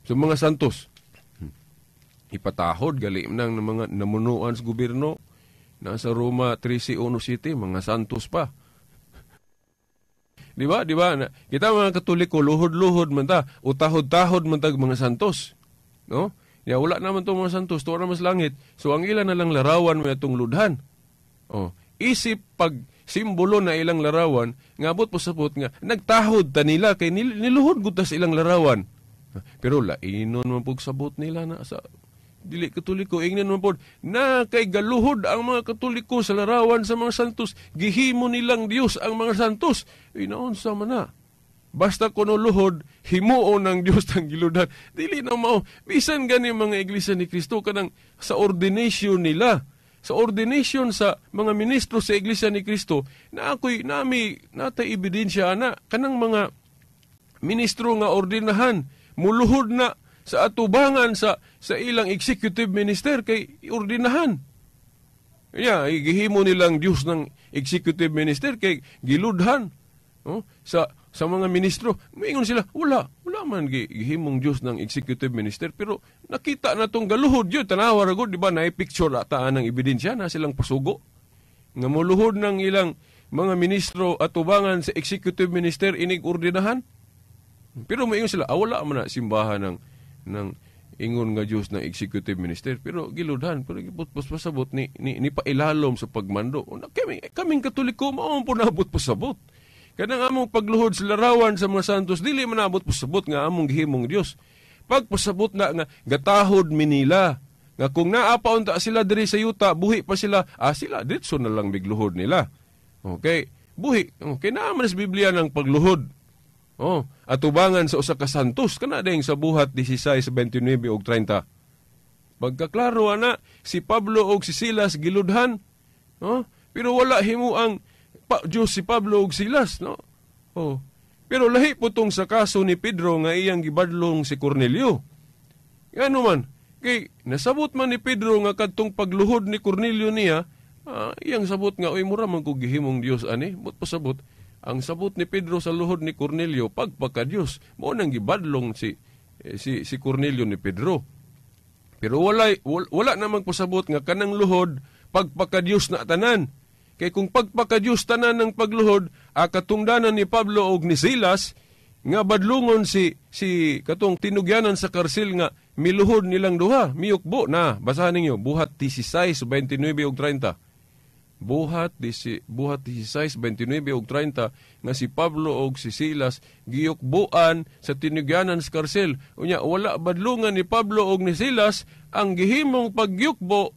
sa mga santos. Ipatahod gali nang mga namunuan sa gobyerno. Nasa Roma 13:1 City, mga santos pa. Di ba? Di ba? Kita mga Katoliko, luhod-luhod man ta, o tahod-tahod man tag mga santos. No? Ya, wala naman to mga santos, tuwa naman sa langit. So, ang ilan na lang larawan may atong ludhan. Oh, isip pag simbolo na ilang larawan, ngabot po sa put nga, nagtahod ta nila, kay niluhod gud ta sa ilang larawan. Pero lainon man pug sabot nila na sa dili Katoliko, ingnan man pod na kay galuhod ang mga Katoliko sa larawan sa mga santos, gihimo nilang Dios ang mga santos. Inaon sa man na. Basta kuno luhod, himuon ang Dios tang giludhan. Dili na mao. Bisan gani mga Iglesia ni Cristo kanang sa ordination nila, sa ordination sa mga ministro sa Iglesia ni Cristo, na ako'y nami natay ebidensya ana kanang mga ministro nga ordinahan, muluhod na sa atubangan sa ilang executive minister kay ordinahan. Ya, gihimo nilang Dios ng executive minister kay giludhan, no? Sa mga ministro. Moingon sila, wala man gihimong Dios ng executive minister, pero nakita na tong galuhod yun, tanawa ra gud, di ba, na picture ata ang ebidensya na silang pasugo nga moluhod ng ilang mga ministro atubangan sa executive minister inig ordinahan. Pero moingon sila, wala man na simbahan ng ingon nga Dios ng executive minister, pero giludhan, pero gipot-pasabot ni pailalom sa pagmando. Kaming Katoliko mao po naabot pasabot. Kanang among pagluhod sa larawan sa mga santos dili man naabot pasabot nga among gihimong Dios. Pagpasabot na nga gatahod minila nga kung naa pa unta sila diri sa yuta, buhi pa sila, sila ditso na lang migluhod nila. Okay, buhi. Okay, naa man sa Biblia ng pagluhod. Oh, atubangan sa usa ka santos kana ding sa buhat 16:29 og 30. Pagkaklaro ana, si Pablo og si Silas giludhan, no? Pero wala himo ang Dios si Pablo og Silas, no? Oh. Pero lahi po tong sa kaso ni Pedro nga iyang gibadlong si Cornelio. Ngano man, kay nasabot man ni Pedro nga kadtong pagluhod ni Cornelio niya, iyang sabot nga, "Oy, mura man kog gihimong Dios ani." But pasabot, ang sabot ni Pedro sa luhod ni Cornelio, pagpaka Dios, mao nang gibadlong si Cornelio ni Pedro. Pero wala na magpasabot nga kanang luhod pagpaka Dios na tanan. Kay kung pagpaka Dios tanan ng pagluhod, katungdanan ni Pablo og ni Silas nga badlungon si katong tinugyanan sa karsil nga miluhod nilang duha, miyukbo na. Basahan ninyo Buhat 16:29 ug 30. Buhat 16:29 ug 30 nga si Pablo og si Silas giyukbuan sa tinugyanan sa karsel. Unya wala badlungan ni Pablo og ni Silas ang gihimong pagyukbo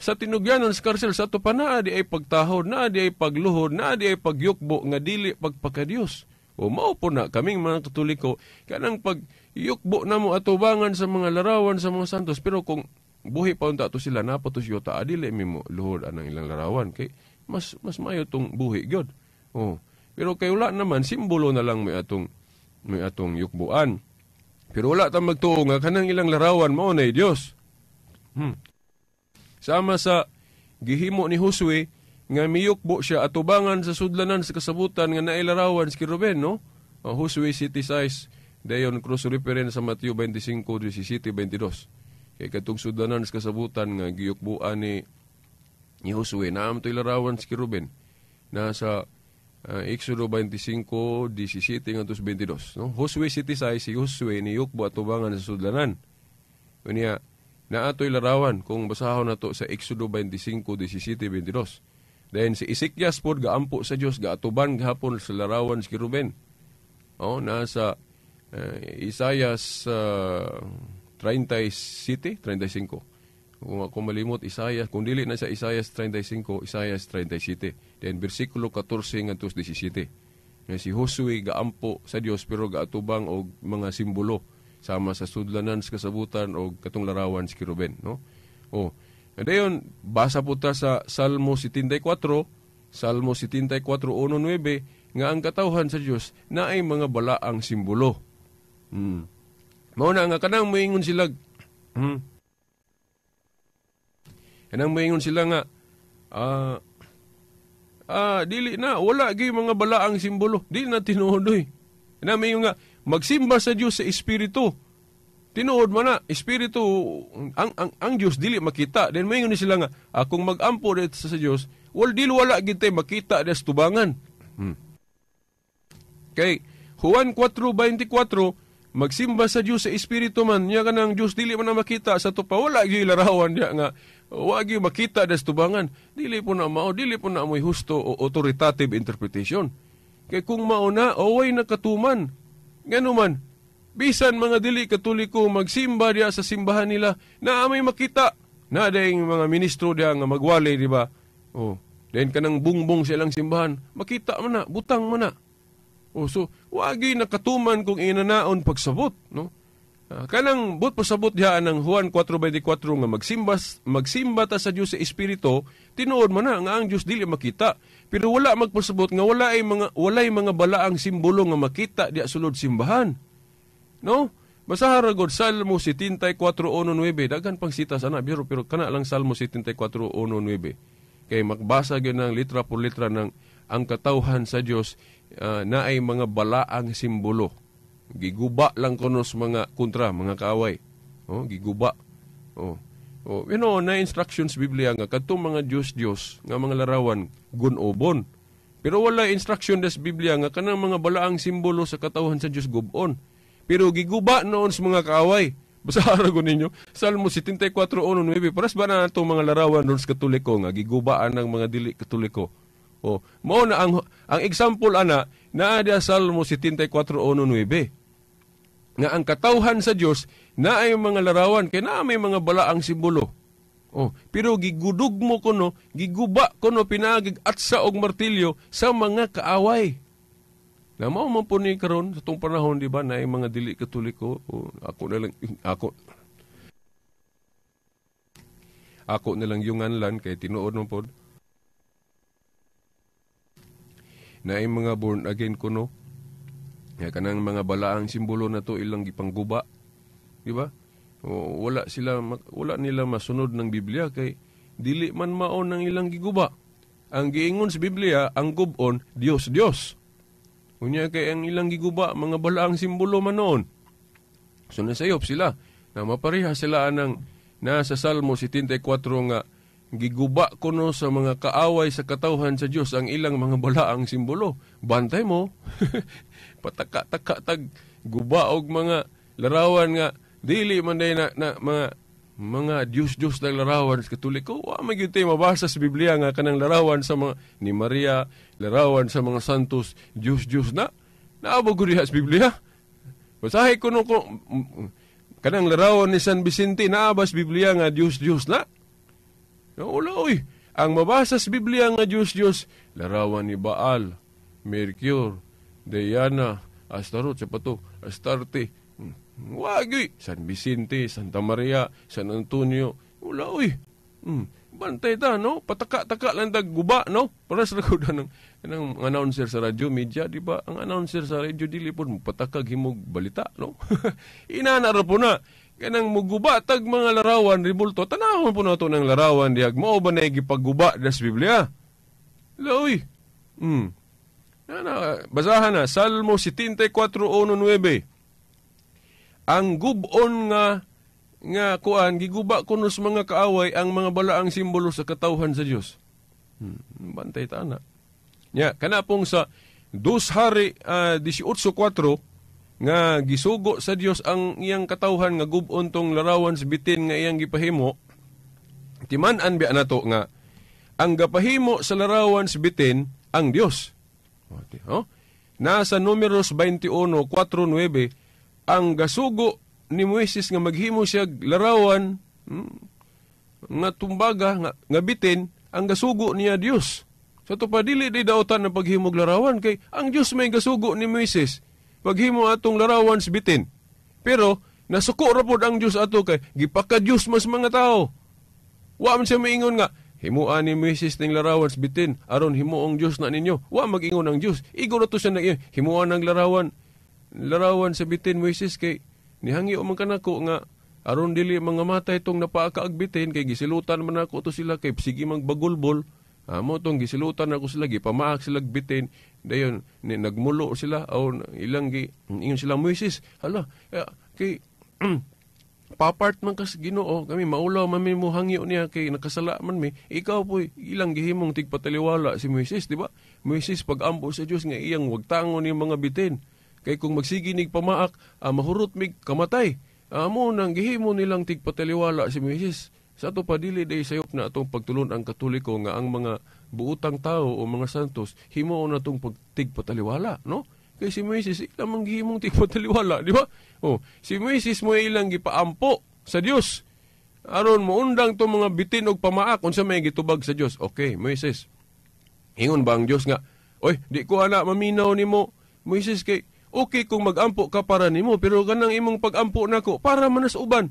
sa tinugyanan sa karsel. Sa ato pa naa di ay pagtahod, naa di ay pagluhod, naa di ay pagyukbo nga dili pagpakadiyos. O mao po na kaming mga Katoliko kanang pagyukbo namo atubangan sa mga larawan sa mga santos, pero kung buhi pa unta to sila na patos yota adili mimo luhod anang ilang larawan kay mas mayo tong buhi gyud. Oh, pero kay wala naman, simbolo na lang may atong yukbuan. Pero wala ta magtuo nga kanang ilang larawan mao na Dios. Sama sa gihimo ni Josue nga miyukbo siya atubangan sa sudlanan sa kasabutan nga nailarawan si Ruben, no? Josue 7:6, dayon cross reference sa Mateo 25:17, 22. Kay katong sudlanan sa kasabutan nga giyukbuan ni Josue, naam to ilarawan si Ruben. Nasa Exodo 25:17 ngadto 22, no? Josue 7:6, si Josue niyukbo atubangan sa sudlanan. Unya, naatoy larawan kung basahon nato sa Exodo 25:17, 22. Then si Ezekias pod gaampo sa Dios, gaatuban gahapon sa larawan si Ruben. Oh, nasa Isaias 37, 35. Kung ako malimot, Isaias, kung dili na sa Isaias 35, Isaias 37. Then versikulo 14 ngadto 17. Nga si Josue gaampo sa Dios pero gaatubang og mga simbolo sama sa sudlanan sa kasabutan o katong larawan si Kiruben, no? Oh. Dayon basa po ta sa Salmo 74, Salmo 74:1-9 nga ang katawhan sa Dios na ay mga balaang simbolo. Mao na nga kanang moingon sila Kanang moingon sila nga dili na wala gyud mga balaang simbolo, dili na tinuod oy. Kanang moingon nga magsimba sa Dios sa espiritu. Tinuod man na, espiritu ang Dios dili makita. Then moingon ni sila nga akong magampo dito sa Dios, wal dili wala gid tay makita des tubangan. Kay Juan 4:24, magsimba sa Dios sa espiritu man nya kanang Dios dili man na makita sa tupa, wala gyud larawan diya nga wa gyud makita des tubangan. Dili po na mao, dili po na mo'y husto o authoritative interpretation. Kay kung mao na, oway nakatuman. Ngano man, bisan mga dili Katoliko magsimba diya sa simbahan nila, na may makita. Na dayng mga ministro diya nga magwali, di ba? Oh, then kanang bungbong sa ilang simbahan, makita man na, butang man na. Oh, so wagi nakatuman kung inanaon pagsabot, no? Kanang but pasabot diha ng Juan 4:24 nga magsimba ta sa Dios sa espiritu, tinuod man na nga ang Dios dili makita. Pero wala magpasabot nga walay mga balaang simbolo nga makita diha sulod simbahan. No? Basahan ra gud Salmo 74:1-9. Daghan pang sita sana pero kana lang Salmo 74:1-9. Kay magbasa gyud ng litra por litra ng ang katawhan sa Dios naay mga balaang simbolo. Giguba lang kuno sa mga kontra, mga kaaway. Oh, giguba. Oh. Oh, na instructions Biblia nga kadtong mga Dios-Dios nga mga larawan gunobon. Pero wala instruction des Biblia nga kanang mga balaang simbolo sa katawhan sa Dios gubon. Pero giguba noon sa mga kaaway. Basa ra gud ninyo Salmo 74:1-9. Paras ba na atong mga larawan doon sa Katoliko nga gigubaan ng mga dili Katoliko? Oh, mao na ang example ana naa diya Salmo 74:1-9. Nga ang katawhan sa Dios na ay mga larawan kay naa may mga balaang simbolo. Oh, pero gigudug mo kuno, giguba kuno pinaagig atsa og martilyo sa mga kaaway. Na mao man po ni karon sa tong panahon, di ba, na ay mga dili Katoliko. Oh, ako na lang ako Ako nilang yung nganlan kay tinuod man pod. Naay mga born again kuno. Nga kanang mga balaang simbolo na to ilang gipangguba, di ba? O, wala nila masunod ng Biblia kay dili man mao nang ilang giguba. Ang giingon sa Biblia, ang gubon, Dios, Dios. Unya kay ang ilang giguba, mga balaang simbolo man noon. So nasayop sila na mapareha sila anang nasa Salmo 74 nga giguba kuno sa mga kaaway sa katawhan sa Dios ang ilang mga balaang simbolo. Bantay mo. Pataka-taka tag guba og mga larawan nga dili man day na mga Diyos-Diyos na larawan sa Katoliko. Wa man gyud tay mabasa sa Biblia nga kanang larawan sa mga ni Maria, larawan sa mga santos, Diyos-Diyos na. Naabog ko diha sa Biblia. Basahe ko no ko kanang larawan ni San Vicente, naa ba sa Biblia nga Diyos-Diyos na? Wala oy. Ang mabasa sa Biblia nga Diyos-Diyos, larawan ni Baal, Mercure, Diana, Astaroth, sa pato, Astarte. Wagi, San Vicente, Santa Maria, San Antonio. Wala oy. Bantay ta, no? Pataka-taka lang tag guba, no? Para sa ragudan ng announcer sa radyo, media, di ba? Ang announcer sa radyo, dili po, patakag himog balita, no? Inana ra po na. Kanang muguba tag mga larawan, ribulto, tanawon po na ito ng larawan, dihag, mao ba na igipagguba das Biblia? Wala oy. Ana, basahan na, Salmo 74:19. Ang gubon nga kuan giguba kuno sa mga kaaway ang mga balaang simbolo sa katawhan sa Dios. Bantay ta na. Nya kana pong sa Dos Hari 18:4 nga gisugo sa Dios ang iyang katawhan nga gubon tong larawan sa bitin nga iyang gipahimo. Timan-an biya nato nga ang gapahimo sa larawan sa bitin ang Dios. Oh? Nasa Numeros 21:4-9 ang gasugo ni Moises nga maghimo siya larawan nga tumbaga nga bitin, ang gasugo niya Dios. Sa to pa dili di daotan ang paghimog larawan kay ang Dios may gasugo ni Moises paghimo atong larawan sa bitin. Pero nasuko ra pod ang Dios ato kay gipaka-Dios mas mga tao. Wa man siya maingon nga himuan ni Moises ning larawan sa bitin aron himuong Dios na ninyo. Wa mag-ingon ang Dios. Igo ra to siya nag himuan ang larawan sa bitin Moises kay nihangyo man kanako nga aron dili mga matay tong napaakaag bitin kay gisilutan man ako to sila kay sige magbagulbol. Amo tong gisilutan ako sila, gipamaak sila bitin, dayon ni, nagmulo sila o ilang gi ingon sila Moises, hala kay papart man kas Ginoo kami maulaw man mi mo hangyo niya kay nakasala man mi, ikaw po ilang gihimong tigpataliwala si Moises, di ba? Moises pag-ampo sa Dios nga iyang wagtangon ni mga bitin kay kung magsige nig pamaak, mahurot mig kamatay. Amo nang gihimo nilang tigpataliwala si Moises. Sa ato pa dili day sayop na atong pagtulon ang Katoliko nga ang mga buutang tao o mga santos himo na atong pagtigpataliwala, no? Kay si Moises ilang mang gihimong tigpataliwala, di ba? Oh, si Moises mo ilang gipaampo sa Dios aron moundang tong mga bitin og pamaak unsa may gitubag sa Dios. Okay, Moises. Ingon ba ang Dios nga, oy, di ko ana maminaw nimo Moises kay okay kung magampo ka para nimo pero kanang imong pagampo nako para man sa uban.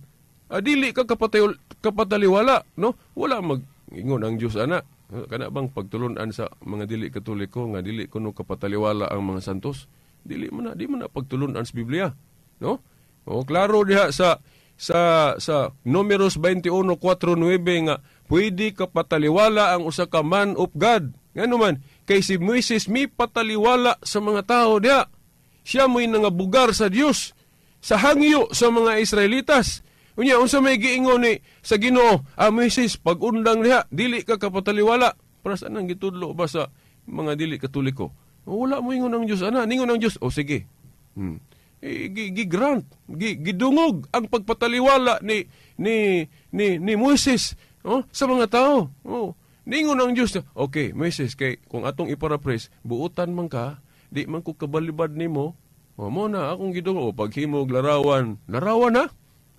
Dili ka kapataliwala, no? Wala mag-ingon ang Dios ana. Kana bang pagtulunan sa mga dili Katoliko nga dili kuno kapataliwala ang mga santos? Dili man na, di man na pagtulunan sa Biblia, no? O klaro diha sa Numeros 21:4-9 nga pwede kapataliwala ang usa ka man of God. Ngano man kay si Moises mi pataliwala sa mga tao diha. Siya mo'y nangabugar sa Dios sa hangyo sa mga Israelitas. Unya unsa may giingon ni sa Ginoo, Moises, pag-undang diha, dili ka kapataliwala. Para sa anang gitudlo ba sa mga dili Katoliko? Wala mo ingon ang Dios ana, ningon ang Dios. O sige. Gi-grant, gidungog ang pagpataliwala ni Moises, oh, sa mga tao. Oh, ningon ang Dios. Okay, Moises, kay kung atong iparaphrase, buutan man ka, di man ko kabalibad nimo. O mo na akong gidungog, o paghimog larawan, larawan ha.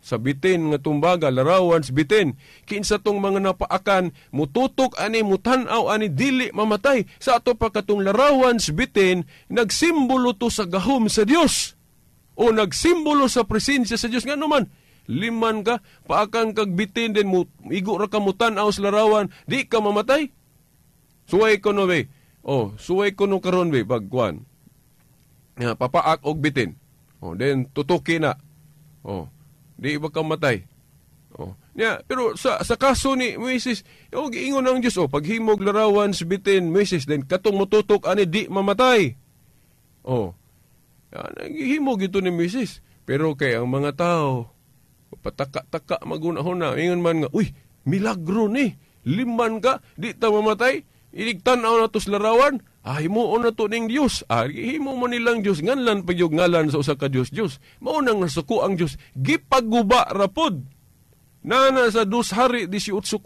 Sa bitin nga tumbaga, larawan sa bitin. Kinsa tong mga napaakan, mututok ani, mutan-aw ani, dili mamatay. Sa ato pa katong larawan sa bitin, nagsimbolo to sa gahom sa Dios. O nagsimbolo sa presensya sa Dios. Nga naman, Liman ka, paakang kag bitin din mo, igo ra ka mo tan-aw sa larawan, di ka mamatay. Suway ko no be. Oh, suway ko no karon be pag kuan. Nga papaak og bitin. Oh, then tutuki na. Oh, di ba ka matay? Oh. Nya, pero sa kaso ni Moises, oh, giingon ang Dios, oh, paghimog larawan sa bitin Moises, then katong motutok ani di mamatay. Oh. Yan, gihimog ito ni Moises. Pero kay ang mga tao, pataka-taka magunahuna, ingon man nga, uy, milagro ni, liman ka, di ta mamatay, iligtan-aw na to sa larawan, himuon na to ning Dios. Himo mo nilang Dios, nganlan pa yung ngalan sa usa ka Dios, Dios. Mao nang nasuko ang Dios, gipaguba rapod. Nana sa 2 Hari 18:4.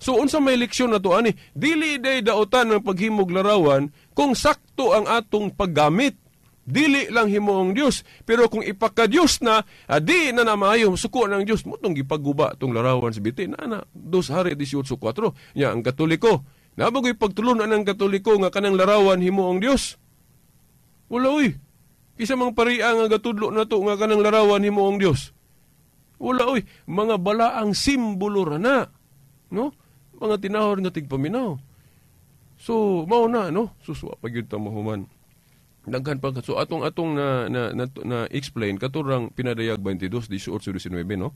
So unsa may leksyon na to ani, dili day daotan ang paghimog larawan kung sakto ang atong paggamit. Dili lang himuong Dios, pero kung ipakadiyos na, di na maayo suko ng Dios, mo tong gipaguba tong larawan sa bitin. Nana 2 Hari 18:4. Nya ang Katoliko, nabagoy pagtulunan ang Katoliko nga kanang larawan himuong Dios. Wala oy. Kisa mang paria nga gatudlo na to nga kanang larawan himuong Dios. Wala oy, mga balaang simbolo ra na, no? Mga tinahor nga tigpaminaw. So mao na, no? Suswa pa gyud ta mahuman. Daghan pa so atong na explain katurang pinadayag 22:18-19, no?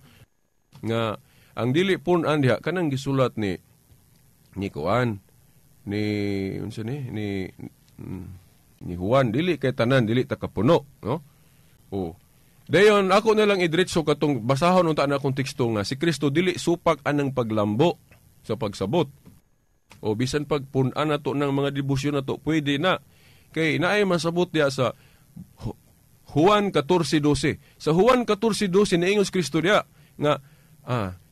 Nga ang dili pun-an diha kanang gisulat ni kuan ni unsa ni ni Juan, dili kay tanan dili ta kapuno, no? Oh. Dayon ako na lang idretso katong basahon unta na akong teksto nga si Kristo dili supak anang paglambo sa pagsabot. O bisan pag pun-an nato ng mga debosyon nato pwede na kay naay masabot diya sa Juan 14:12. Sa Juan 14:12 niingon si Kristo diya nga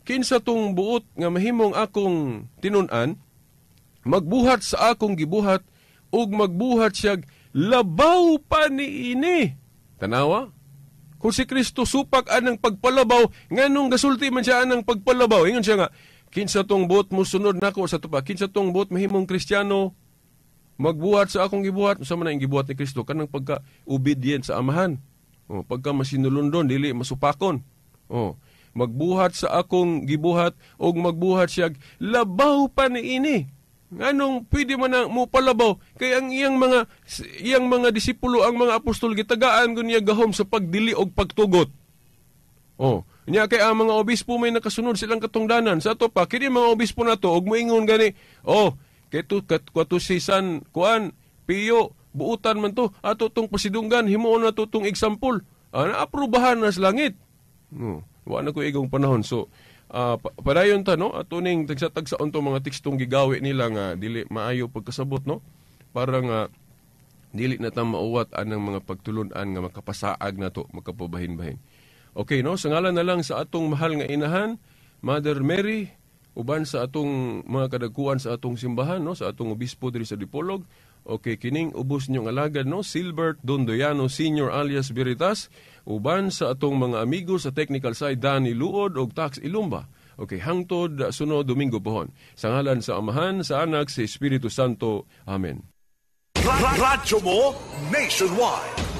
kinsa tong buot nga mahimong akong tinun-an magbuhat sa akong gibuhat ug magbuhat siya labaw pa niini. Tanawa? Kung si Kristo supak anang pagpalabaw, nganong gasulti man siya anang pagpalabaw? Ingon siya nga, kinsa tong buot mo sunod nako sa tupa, kinsa tong buot mahimong Kristiyano, magbuhat sa akong gibuhat. Sa man ang gibuhat ni Kristo, kanang pagka-obedient sa amahan. O, pagka masinulundon, dili masupakon. O, magbuhat sa akong gibuhat, og magbuhat siya, labaw pa niini. Nganong pwede man na mo palabaw kay ang iyang mga disipulo, ang mga apostol gitagaan kun niya gahom sa pagdili og pagtugot. Oh, nya kay ang mga obispo may nakasunod silang katungdanan. Sa ato pa kini mga obispo nato og moingon gani, oh, kay to kato si San Juan Pio buutan man to, ato tong pasidunggan, himuon na to tong example. Na-aprobahan na sa langit. No, wa na ko igong panahon. So padayon ta, no, ato ning tagsa-tagsaon to mga tekstong gigawi nila nga dili maayo pagkasabot, no, para nga dili na ta mauwat anang mga pagtulun-an nga makapasaag nato, makapabahin-bahin. Okay, no, sa ngalan na lang sa atong mahal nga inahan, Mother Mary, uban sa atong mga kadagkuan sa atong simbahan, no, sa atong obispo diri sa Dipolog. Okay, kining ubos ninyong alagad, no, Silbert Dondoyano Senior alias Veritas, uban sa atong mga amigo sa technical side, Danny Luod og Tax Ilumba. Okay, hangtod sunod Domingo pohon. Sa ngalan sa Amahan, sa Anak, sa Espiritu Santo. Amen. Radyo mo nationwide.